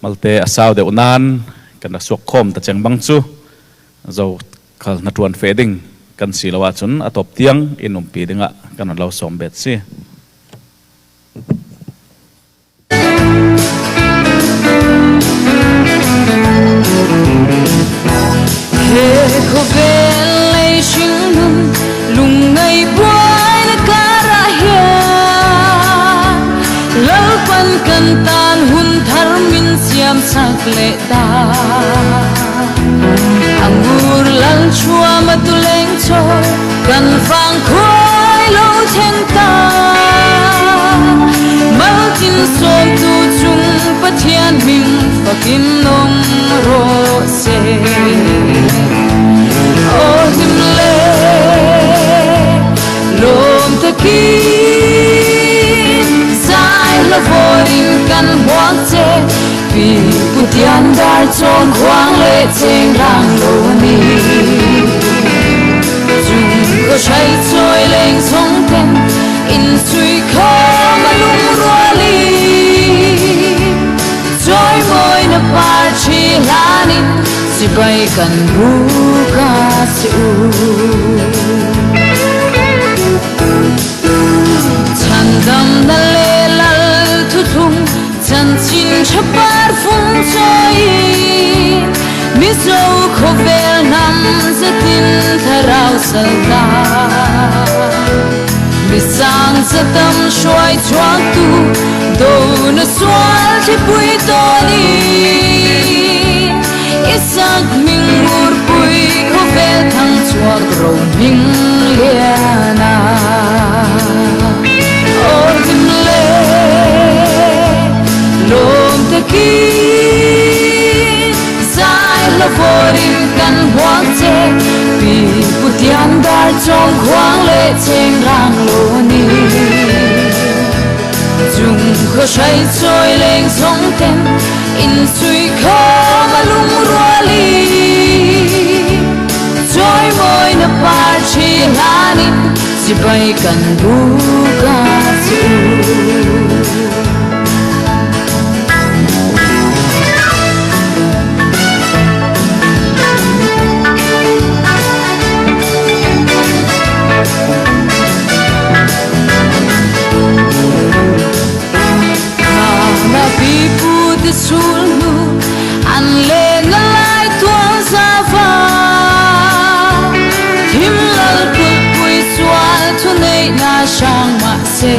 malte a sau deuh nain kan rak suak khawm ta cheng bang cu zo Khal na ṭuan fe ding kan si lo ahcun a tawp tiang in umpi dingah kan ron lo sawm bet si. He khawvel Lalpan kan tan hun thar min siam sak leh ta. Angur lal chhuam a tu leng chawi kan vang khuai lo thleng ta. Maltin sawmtu chung Pathian hming fakin awm rawh se. Aw hlim le lawm takin zai hla vawrin kan huang che pi pu tian dar chawn khuang leh cheng rang lo a ni. Chung ka hrai chawi leng zawng ten inchhui khawm a lungrualin chawi mawina par thi hlanin chibai kan buk a che u. Chhandamna leh lal thuthlung chanchin tha par fung chawiin Mizo khawvel hnam zetin thlarau sal ta. Mi sang zatam hruai chhuaktu dona sual thlipui tawnin Isak hming murpui khawvel thang chhuak ro hming lian a. Aw hlim le lawm takin zai hla vawrin kan huang che pi pu tian dar chawng khuang leh cheng rang lo a ni. Chung khaw hrai chawi leng zawng ten inchhui khawm a lungrualin chawi mawina par thi hlanin chibai kan buk a che u. Na pi pu te sul hnu an len na lai tual za va thim lal kut pui sual thu nei na hrang mah se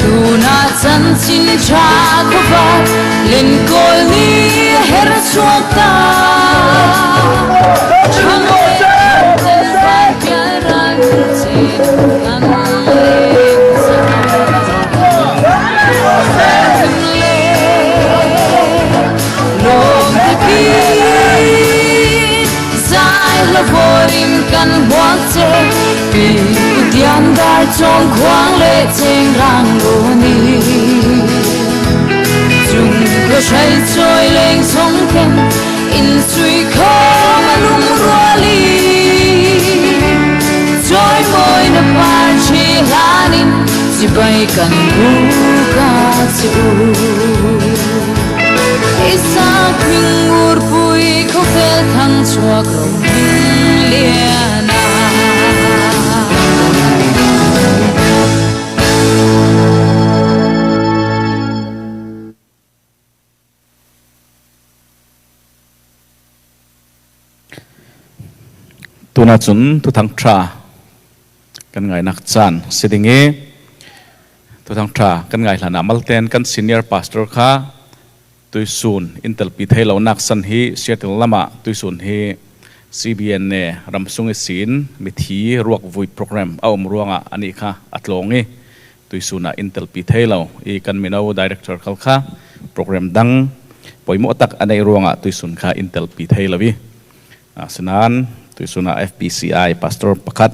tuna chanchin tha khawvar len kawl ni a her chhuak ta thang leh thang ten van pial ral hun chin kan leng za. Hlim leh lawm takin zai hla vawrin kan huang che pi pu tian dar chawng khuang leh cheng rang lo a ni. Chung ka hrai chawi leng zawng ten inchhui khawm a lungrualin chawi mawina par thi hlanin chibai kan buk a che u. Isaac hming ngurpui khawvel thang chhuak ro hming lian a. Tuna cun thuthang ṭha kan ngainak caan si ding i thuthang ṭha kan ngai hlan ah malten kan senior pastor kha tuisun in telpi thei lonak san hi Seattle lam ah tuisun hi CBNA ramsung i sin mithi ruak vui program a um ruangah anih kha a tlawng i tuisun ah in telpi thei lo i kan mino director khal kha program dang poimawh tak a neih ruangah tuisun kha in telpi thei lo i asinain tuisun ah FPCI pastor pakhat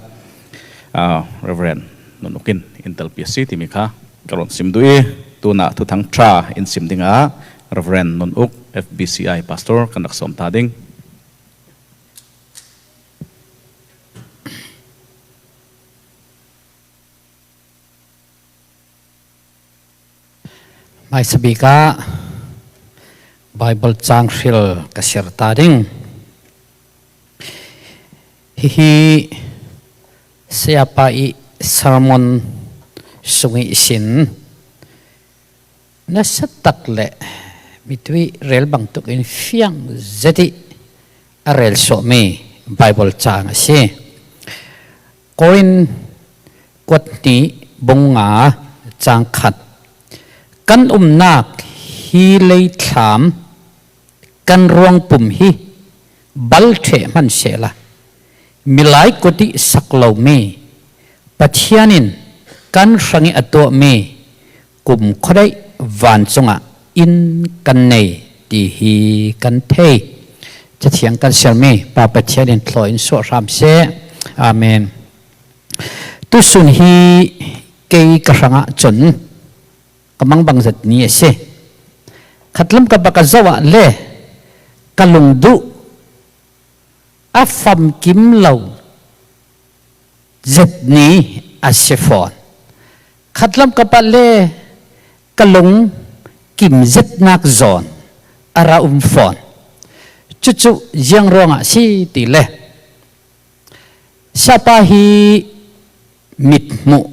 Reverend Nunukin in telpi a si timi kha ka rawn sim duh i tunah thuthang ṭha in sim dingah Reverend Nun Uk FBCI pastor kan rak sawm ta ding. Hmaisa bik ah Baibal caang hril ka share ta ding. Hihi sayapa i sermon sung i sin nasa tak le mitui rel bangtuk in fiang zeti a rel sawhmi Bible caang a si. Korin kuat hnih bung nga Caang khat. Kan umnak hi lei thlam kan ruangpum hi bal ṭheh hmanhsehla milai kut i sak lomi Pathian in kan hrang i a tuahmi kum khuadeih vancung ah inn kan nei ti hi kan thei. Cathiang kan sermi Pa Pathian in thlaw in suah hram seh. Amen. Tusun hi kei ka hrangah cun ka mang bang zat ni a si. Khatlam ka baka zoh ah le ka lungduh a famkim lo zet ni a si fawn. Khatlam ka pa le ka lung kim zetnak zawn a ra um fawn. Cucu ziang ruangah si ti le Sapa hi mithmuh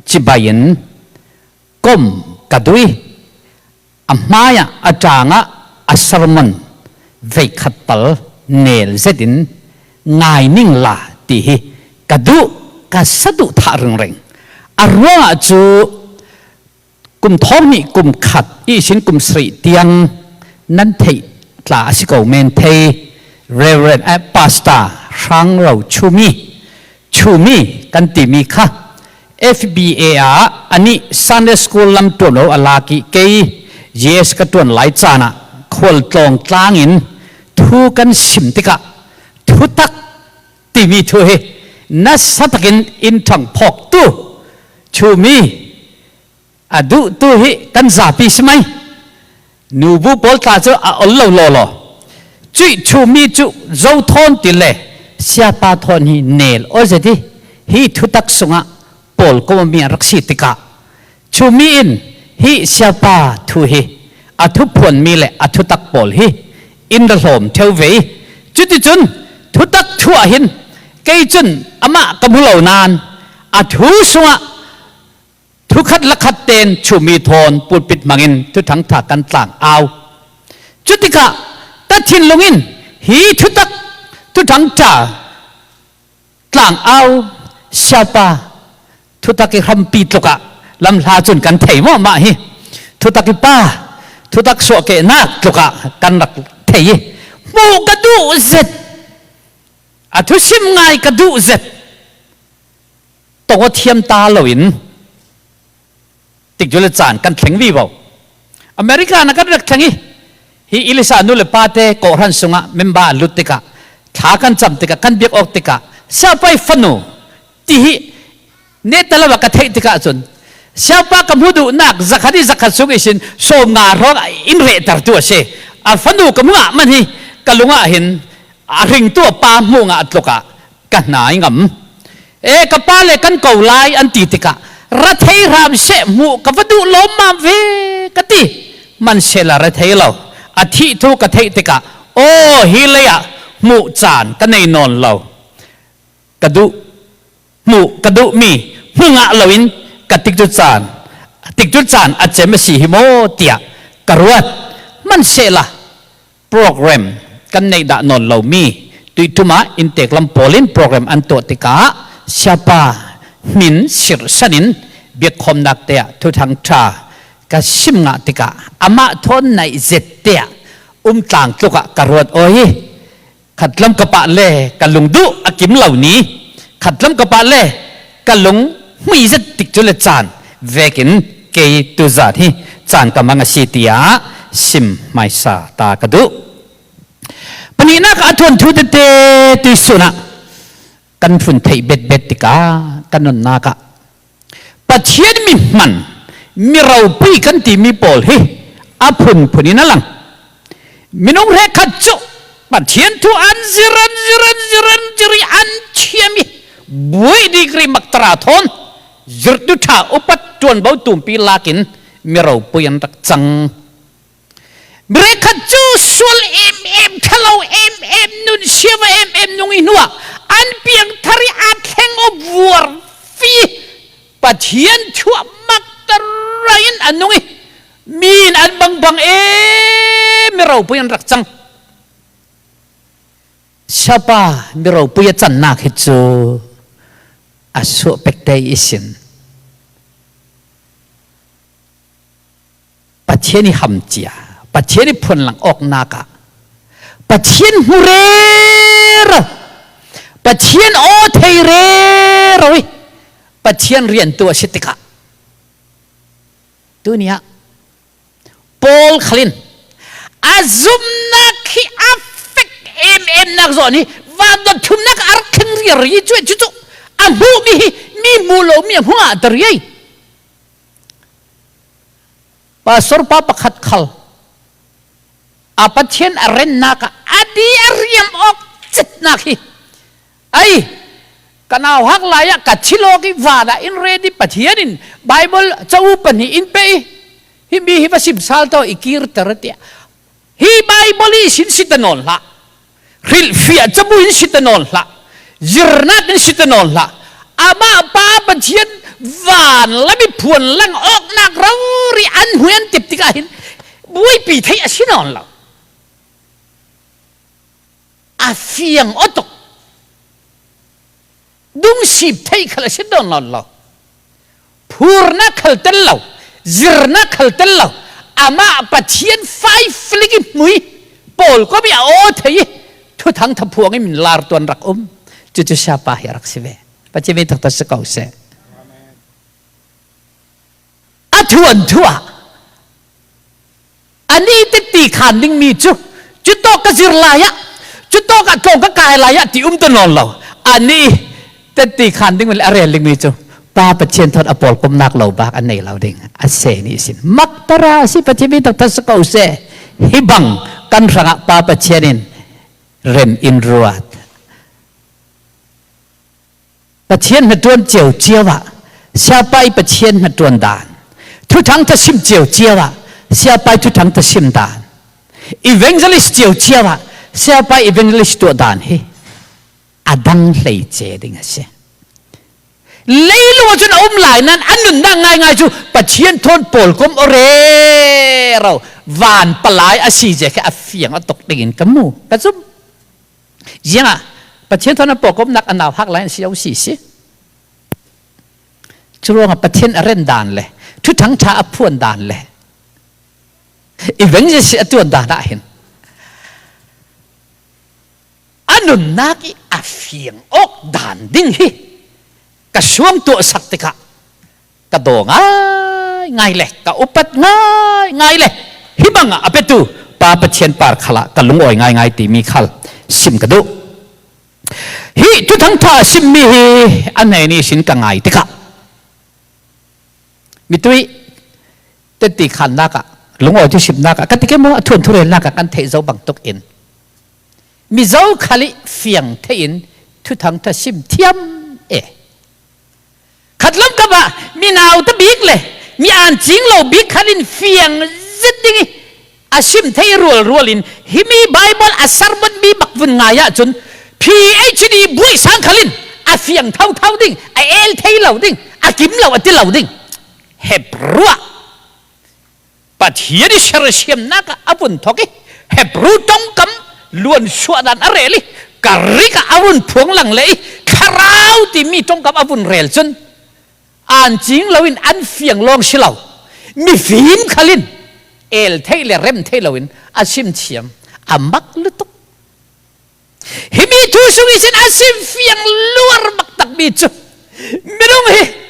cibai in kom ka dui. A hmai ah a ṭang ah a sermon veikhat tal nel zet in ngai ning la ti hi ka duh ka saduhthah ringring. A ruangah cu kum thong nih kum khat i sin kum sarih tiang nan theih tla a si ko men thei Reverend eh, Pastor Hrang Ro Chumi Chumi kan timi kha FBA ah ani Sunday School lam tuan lo ala ki kei JS ka tuan lai caan ah khual tlawng tlang in thu kan sim tikah thu tak timi thu hi nasa takin in thang phok tu chumi a duh tu hi kan zapi si mai nubu pawl tla cu a ol lo lo lo cui chumi cu zo thawn ti le siapa thawn hi nel o zeti hi thutak sungah pawl ko mi rak si tikah chumi in hi siapa thu hi a thu phuan mi le a thutak pawl hi in ra hlawm theo ve cuticun thutak thu ah hin kei cun amah ka hmu lo nain a thu sungah thukhat lakhat ten chumi thawn pulpit hmangin thuthang tha kan tlang au cutikah ka thinlung in hi thutak thuthang tha tlang au siapa thutak i hrampi tluk ah lamhla cun kan thei maw mah hi thutak i pa thutak sawhkehnak tluk ah kan rak thei i hmuh ka duh zet a thusim ngai ka duh zet tong thiam ta loin tik le caan kan thleng vi bo America na kan rak thleng i hi Elisa nu le pa te kawhhran sungah member an lut tikah thla kan cam tikah kan biak awk tikah siapai fanu ti hi ne talawa ka theih tikah cun siapa ka hmu duhnak zakhat i zakhat sung isin sawm nga hrawng in rehter tu a si a fanu ka hmu ah man hi ka lungah hin a ringtu a pa hmu nga tluk ah ka hna i ngam e ka pa le kan ko lai an ti tikah ra thei hram she mu ka va duh lawm mam ve ka ti man se la ra thei lo a thih thu ka theih tikah aw hi lei ah hmuh caan ka nei nawn lo ka duh hmuh ka duh mi hmu ngah loin ka tik cu caan tik cu caan a cem a si hi maw tiah ka ruat man se la program kan neih dah nawn lomi tuitum ah inntek lam pawl in program an tuah tikah siapa hmin sirhsan in biakkhawmnak te ah thuthang ṭha ka sim ngah tikah amah thawn naih zet te ah umtlang tluk ah ka ruat oi khatlam ka pah le ka lung duh a kim lo ni khatlam ka pah le ka lung hmui zet tik cu le caan vekin kei tu zat hi caan ka mang a si tiah sim hmaisa ta ka duh. Pahnihnak a tuan thu tete tuisun ah kan fun theih bet bet tikah kan nunnak ah Pathian mi hman mi ropui kan timi pawl hi a phunphun in a lang. Minung he khat cu Pathian thu an zir an zir an zir an zir i an thiam i buai degree maktara thawn zirtu ṭha upat ṭuanvo tumpi lakin mi ropui an rak cang. Mirekhat cu sual em em ṭhalo em em nun siava em em nung i hnuah an piangthar i aa thleng o vuar fi Pathian chuah mak in an nung i mi in an bang bang e mi ropui an rak cang. Siapa mi ropui a cannak hi cu a suah pek te i sin. Pathian i ham cia Pathian i phuan lang awk nak ah Pathian hmu rero Pathian aw thei rero i Pathian rian tu a si tikah tuni ah Paul khalin a zumnak hi a fek em em nak zawn hi van dot thumnak a rak thleng riar ri cu cu cu a hmuh mi hi mi hmu lo mi a hmu ah ta riai pastor pa pakhat khal a pathian a rennak ah a di a riam awk citnak hi ai kanau hak lai ah ka thilok i van ah in ready pathian in bible chau pahnih in pe hi mi hi va sim sal to i kir ter tia hi bible i sin sitanon hlah hrilhfiah cabu in sitanon hlah zirnak in sitanon hlah amah pa pathian van lami phuan lang awk nak rori an huan tip tikah hin buaipi thei a si nawn lo a fiang otok dungsip thei khal a si don lon lo phurna khal tel lo zirna khal tel lo amah pathian fai flik i hmui paul ko mi a aw thei i thuthang thaphuang i min lar tuan rak um cucu siapa hi rak si ve pathian mi taktak si ko seh a thuan thua ani te ti khan ding mi cu cu tawk ka zir lai ah cu tawk ah tlawng ka kai lai ah ti um te nawn lo ani te ti khan ding le a rel ding mi cu pa pathian thot a pawl komnak lo bak an nei lo ding a se ni sin maktara si pathian mi tak thas ko se hi bang kan hrangah pa pathian in rem in ruat Pathian na ṭuan cio cio ah siapai Pathian na ṭuan dan thuthang ta sim cio cio ah siapai thuthang ta sim dan evangelist cio cio ah siapai evangelist tuah dan hi a dang hlei ce ding a si leilu cun a um lai nan an nunnak ngaingai cu Pathian thawn pawl kom ore ro van palai a si je kha a fiang a tok ding in ka mu ka zum Ziang ah Pathian thawng pawkomnak a nau hak lai an si lo si si. Cu ruangah Pathian a ren dan le thuthang tha a phuan dan le evangelist a tuan dan ah hin a nunnak i a fiang awk dan ding hi ka suang tuah sak tikah ka daw ngai ngai le ka upat ngai ngai le hi bang ah a petu pa Pathian par khal ah ka lungawi ngai ngai timi khal sim ka duh hi tuthang tha sim mi hi a nei ni sin ka ngai tikah mitui teti khan nak ah lungawi tu sim nak ah ka tike mo a thuan thurel nak ah kan theih zo bang tuk in mizo khali fiang thein thuthang tha sim thiam e Khatlam kap ah mi nauta bik le mi aan cing lo bik khan in fiang zet ding i a sim thei rual rual in himi Bible a sermon mi bak vun ngai ahcun PhD buai sang khalin a fiang tho tho ding a el thei lo ding a kim lo a ti lo ding Hebrew ah Pathian i sersiamnak ah a vun thawk i Hebrew tongkam luan suah dan a rel i karik ah a vun phuang lang le i thlarau timi tongkam a vun rel cun an cing loin an fiang lawng si lo mifim khalin el thei le rem thei loin a sim thiam a mak lutuk himi thu sung i sin a sim fiang luar bak tak mi cu minung hi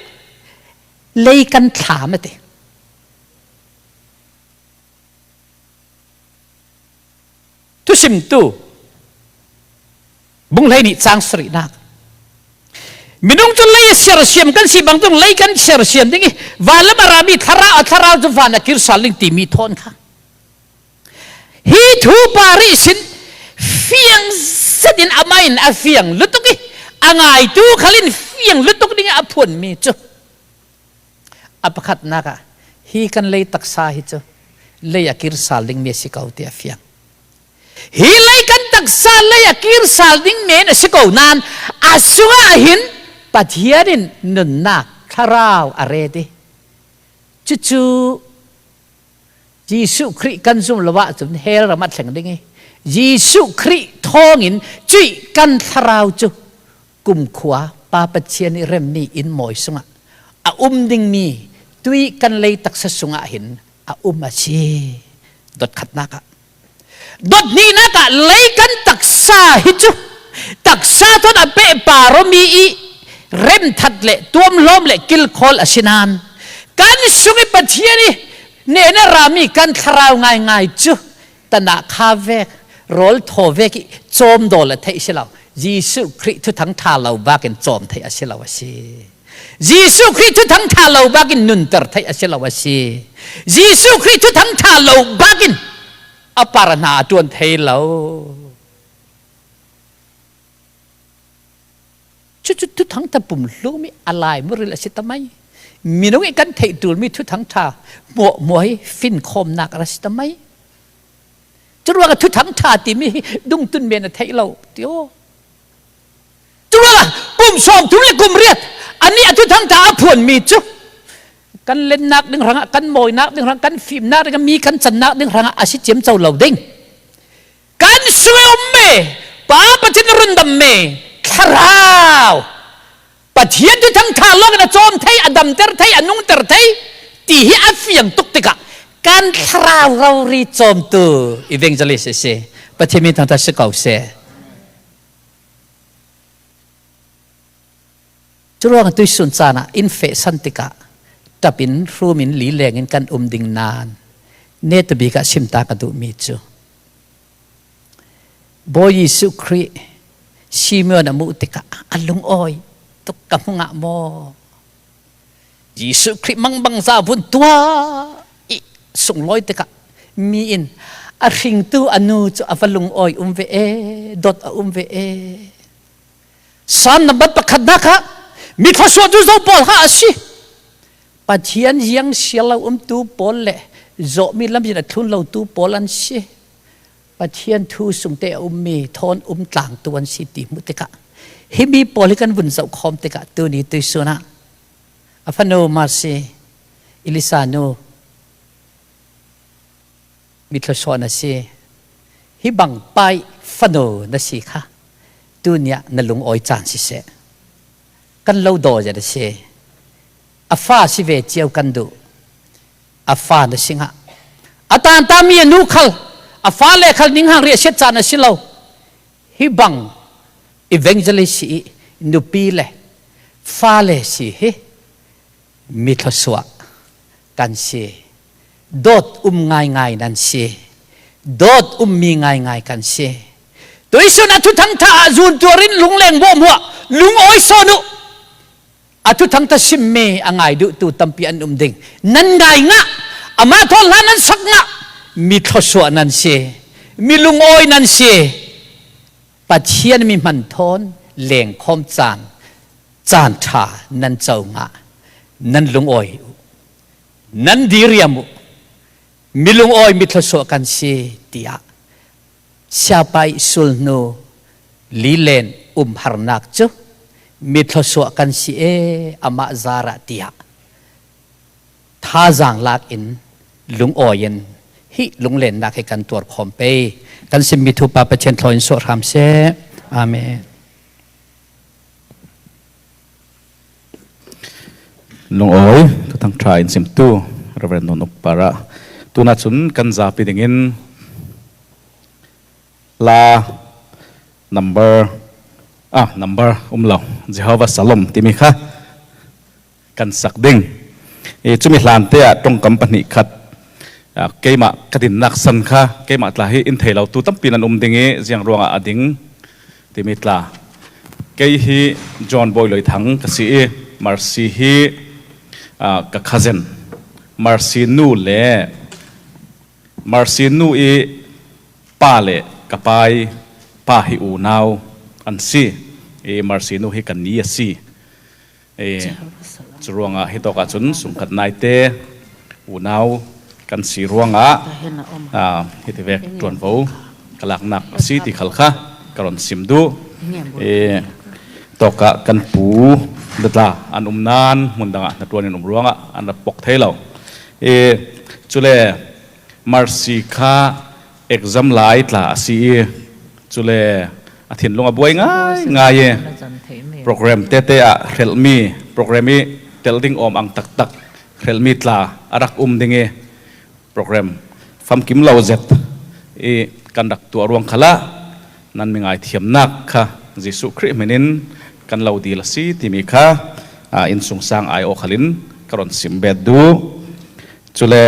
lei kan thlam ate Thusimtu bunghlei nih cang sarihnak minung cu lei sersiam kan si bang tung lei kan sersiam ding i van lam a rami thlarau a thlarau cu van a kir sal ding timi thawn kha hi thu pari sin fiang zet in amah in a fiang lutuk i a ngaitu khalin fiang lutuk ding a phuan mi cu A pakhatnak ah hi kan lei taksa hi cu lei a kir sal dingmi a si ko ti a fiang. Hi lei kan taksa lei a kir sal ding men a si ko nain a sungah hin Pathian in nunnak thlarau a ret i cucu Jesuh Khrih kan zum lo ahcun hell ram a thleng ding i Jesuh Khrih thawngin cuih kan thlarau cu kumkhua Pa Pathian i remmi inn mawi sungah a um dingmi tui kan lei taksa sungah hin a a um a si. Dot khatnak ah. Dot hnihnak ah lei kan taksa hi cu taksa thon a pe paromi i remthat le tuamhlawm le kilkhawl a si nain kan sung i Pathian i nen a rami kan thlarau ngaingai cu tanah kha vek rawl thaw vek i cawm dawl a theih si lo. Jesuh Khrih thuthang tha lo bakin cawm theih a si lo a si. Jesuh Khrih thuthang tha lo bakin nunter theih a si lo a si. Jesuh Khrih thuthang tha lo bakin a par hna a tuan thei lo. Cucu thuthang tha pum hlumi a lai muril a si tamai. Minung i kan theih tulmi thuthang tha hmuah muai fin khawmnak a si tamai. Curuang ah thuthang tha timi hi dungtun men a theih lo ti aw. Curuang ah kum 30 le kum 8 ani a thuthang tha a phuan mi cu kan lennak ding hrangah kan mawinak ding hrangah kan fimnak ding mi kan cannak ding hrangah a si ciam co lo ding. Kan sui um me pa Pathian rundam me thlarau Pathian cu thangtha lawng in a cawm thei, a damter thei, a nungter thei ti hi a fiang tuk tikah kan thlarau rori cawmtu evangelist a si. Pathian min thangthat si ko seh. Curuang tuisun caan ah inn feh san tikah tap in hrum in lileng in kan um ding nain ne tabik ah simta ka duhmi cu Bawi Jesuh Khrih Simeon a muh tikah a lungawi tuk ka hmu ngah maw? Jesuh Khrih mangbang za vun tuah i sunglawi tikah mi in a hringtu a nu cu a va lungawi um ve e, dawt a um ve e. Psalm number pakhatnak kha mi thluachuah cu zo pawl ha a si. Pathian ziang sial lo umtu pawl le zawhmi lam in a thlun lotu pawl an si. Pathian thu sungte a ummi thawn um tlangtu an si ti hmuh tikah hi mi pawl hi kan vun zoh khawm tikah tuni tuisun ah a fanu Mercy Elisa nu mi thluachuah na si hi bang pai fanu na si kha tuni ah na lung awi caan siseh kan lo daw zet a si a fa si ve cio kan duh a fa na singah a tan ta mi a nu khal a fa le khal ning hang ri a siat caan a si lo hi bang evangelist si i nupi le fa le si hi mi thluasuah kan si dawt um ngai ngai nan si dawt ummi ngai ngai kan si tuisun a thuthang tha ah zun tuarin lungleng bawm huah lung oi sawn u Atu thang ta sim me a ngai duh tu tampi an um ding. Nan ngai nga ama thawl hla nan sak nga mi thluachuah nan si mi lungawi nan si Pathian mi hman thawn leng khom caan caan tha nan co nga nan lungawi u nan diriam u mi lungawi mi thluachuah kan si tiah Siapai sulhnu lilen umharnak cu mi thluasuah kan si e amah zara tiah thazaang lak in lungawi in hi lunglennak hi kan tuar khawm pe kan simmi thu pa Pathian thlaw in sawh hram seh. Amen. Lungawi tutang tha in simtu Reverend Non Uk Para tuna cun kan zapi dingin la number ah number um lo Jehovah Salom timi kha kan sak ding i chumi hlan te ah tongkam pahnih khat keimah ka dinnak san kha keimah tla hi in thei lo tu tampi nan um ding i ziang ruangah a ding timi tla kei hi John Boy Loi Thang ka si i Mercy hi ka cousin Mercy nu le Mercy nu i pa le ka pa i pa hi unau an si i Mercy nu hi kan ni a si E, cu ruangah hi tawk ahcun sungkhat naite unau kan si ruangah hiti vek ṭuanvo ka laknak a si ti khal kha ka ron sim duh. E, tawk ah kan pu datla an um nan hmun dang ah hna ṭuan in um ruangah an rak pok thei lo. E, cule Mercy kha exam lai tla a si i cule a thinlung a buai ngai ngai i program tete ah hrelhmi program i tel ding awm ang taktak hrelhmi tla a rak um ding i Program famkim lo zet i kan rak tuah ruang khal ah nan mi ngaithiamnak kha Jesuh Khrih min in kan lo dil a si timi kha innsung sang aiawh khal in ka ron sim bet duh. Cule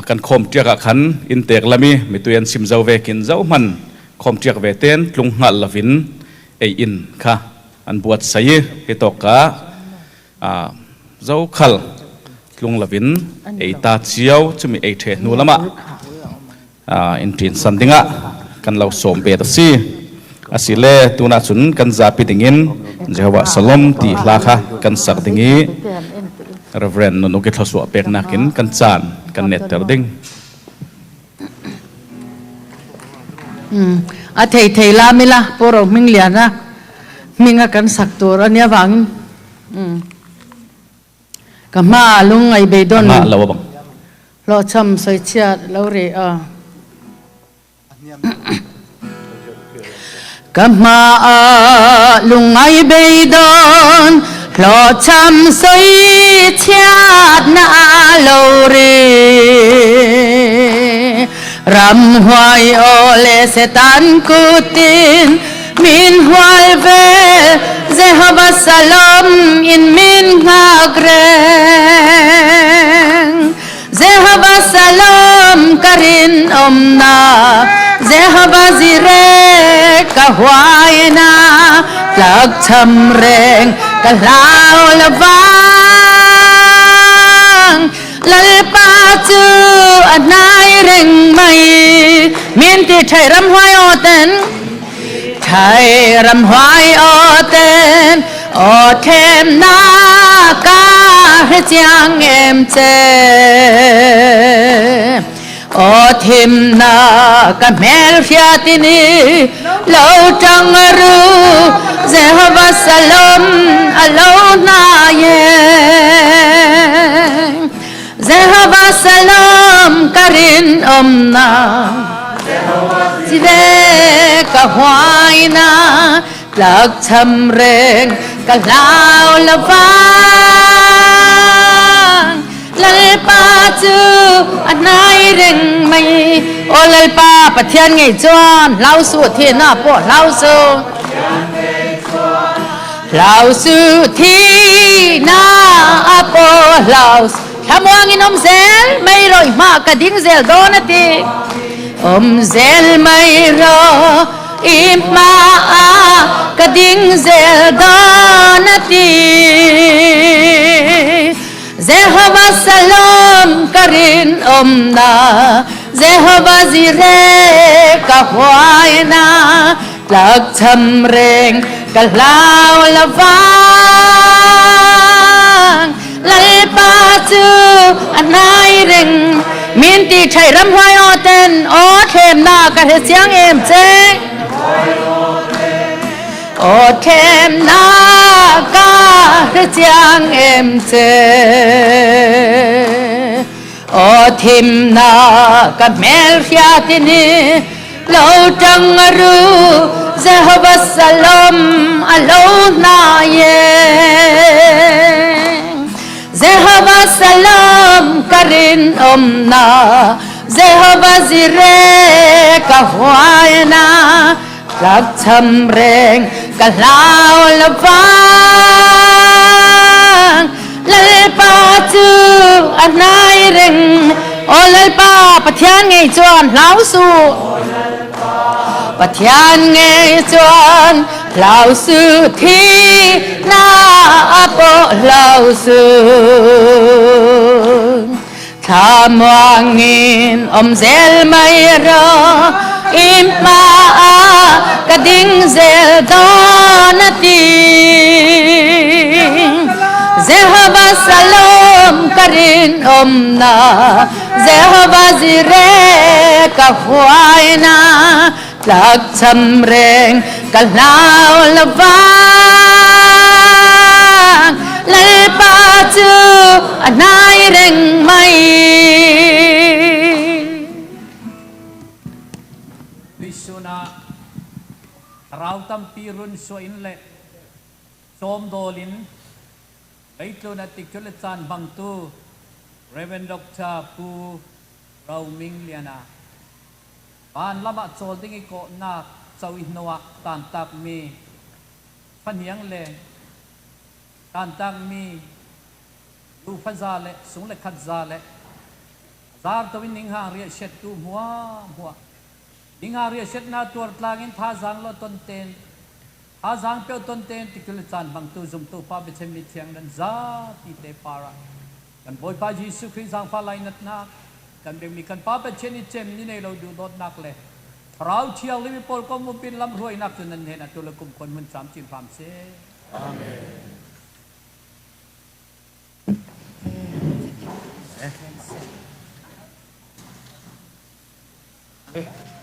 kan khawm ṭiak ah khan inn tek lam i mitui an sim zo ve kin zohman khawm ṭiak ve ten tlung hngalh lovin ei inn kha an buat sai i hi tawk ah Zokhal tlung lovin ei ta cio chumi ei ṭhe hnu lamah in ṭin san dingah kan lo sawm bet a si. Asile tunah cun kan zapi dingin Jehovah Shalom ti hla kha kan sak ding i Reverend Nunuki thluachuah peknak in kan caan kan netter ding. A thei thei la mila poro hming lian a hminga kan sak tur ania wangin ka hma lung ai beidon nga lo bang lo cham soi chia lo re a ka hma a lung ai beidon lo cham soi chiat na lo re ram huai o le setan kutin Min hual vel Jehovah Salom in min hngak reng. Jehovah Salom ka rin umnak Jehovah Jireh ka huaina tlakcham reng ka hlau lovang. Lalpa chu a hnai reng mai min ti thai ram huai o ten thai ram huai o ten o them na ka he chiang em che o thim na ka mel hriatini lo tang ru Jehovah Salom alo na ye Jehovah Salom karin om na Jire ka huai na tlak cham reng ka hlau lovang Lalpa chu a hnai reng mai. Aw Lalpa Pathian ngei chuan hlau suh thi na pawh hlau su. Hlau su thi na pawh hlau su. Thlamuang in awm zel mai rawh i hma ka ding zel dawn a ti. Awm zel mai rawh i hma ka ding zel dawn a ti. Jehovah Salom ka rinawmna, Jehovah Jireh ka huaina, tlakcham reng ka hlau lovang. Lalpa chu a hnai reng, min ti thai ramhuai aw ten, aw thlemna ka hre chiang em che. Aw thlemnak ka hre chiang em che. Aw thimnak ka hmelhriat in lo ṭang ru Jehovah Salom a lo hna ye. Jehovah Salom ka rin umnak Jehovah Jireh ka huainak Tlakcham reng ka hlau lovang Lalpa chu a hnai reng Aw Lalpa Pathian ngei chuan hlau suh Pathian ngei chuan hlau suh thi na pawh hlau suh Thlamuangin awm zel mai rawh, i hmaah ka ding zel dawn a ti. Jehovah Shalom ka rinawmna, Jehovah Jireh ka huaina, tlakcham reng ka hlau lovang. Lalpa chu a hnai reng mai. Tuisun ah rau tampi run suah in le cawmdawl in leitlun a tikcu le caan hmangtu Rev. Doctor Pu Ro Ming Liana, Van lamah chawl ding i kawhnak co i hnuah tantakmi fahniang le tantakmi lu faza le sung le khat za le zarto in ninghang riah settu hmuahhmuah ninghang riah setna tuar tlang in thazaang lo ton ten thazaang peo ton ten tikul caan hmangtu zumtu pa biachem mi thiang nan zapi te para kan Bawipa Jesuh Khrih zaangfah lainatnak kan biakmi kan Pa Pathian i cem ni nei lo duhdawtnak le Thlarau Thianghlim i pawl kom umpin lamhruainak cu nan hnen atu le kum khon hmun camcin hram seh. Amen.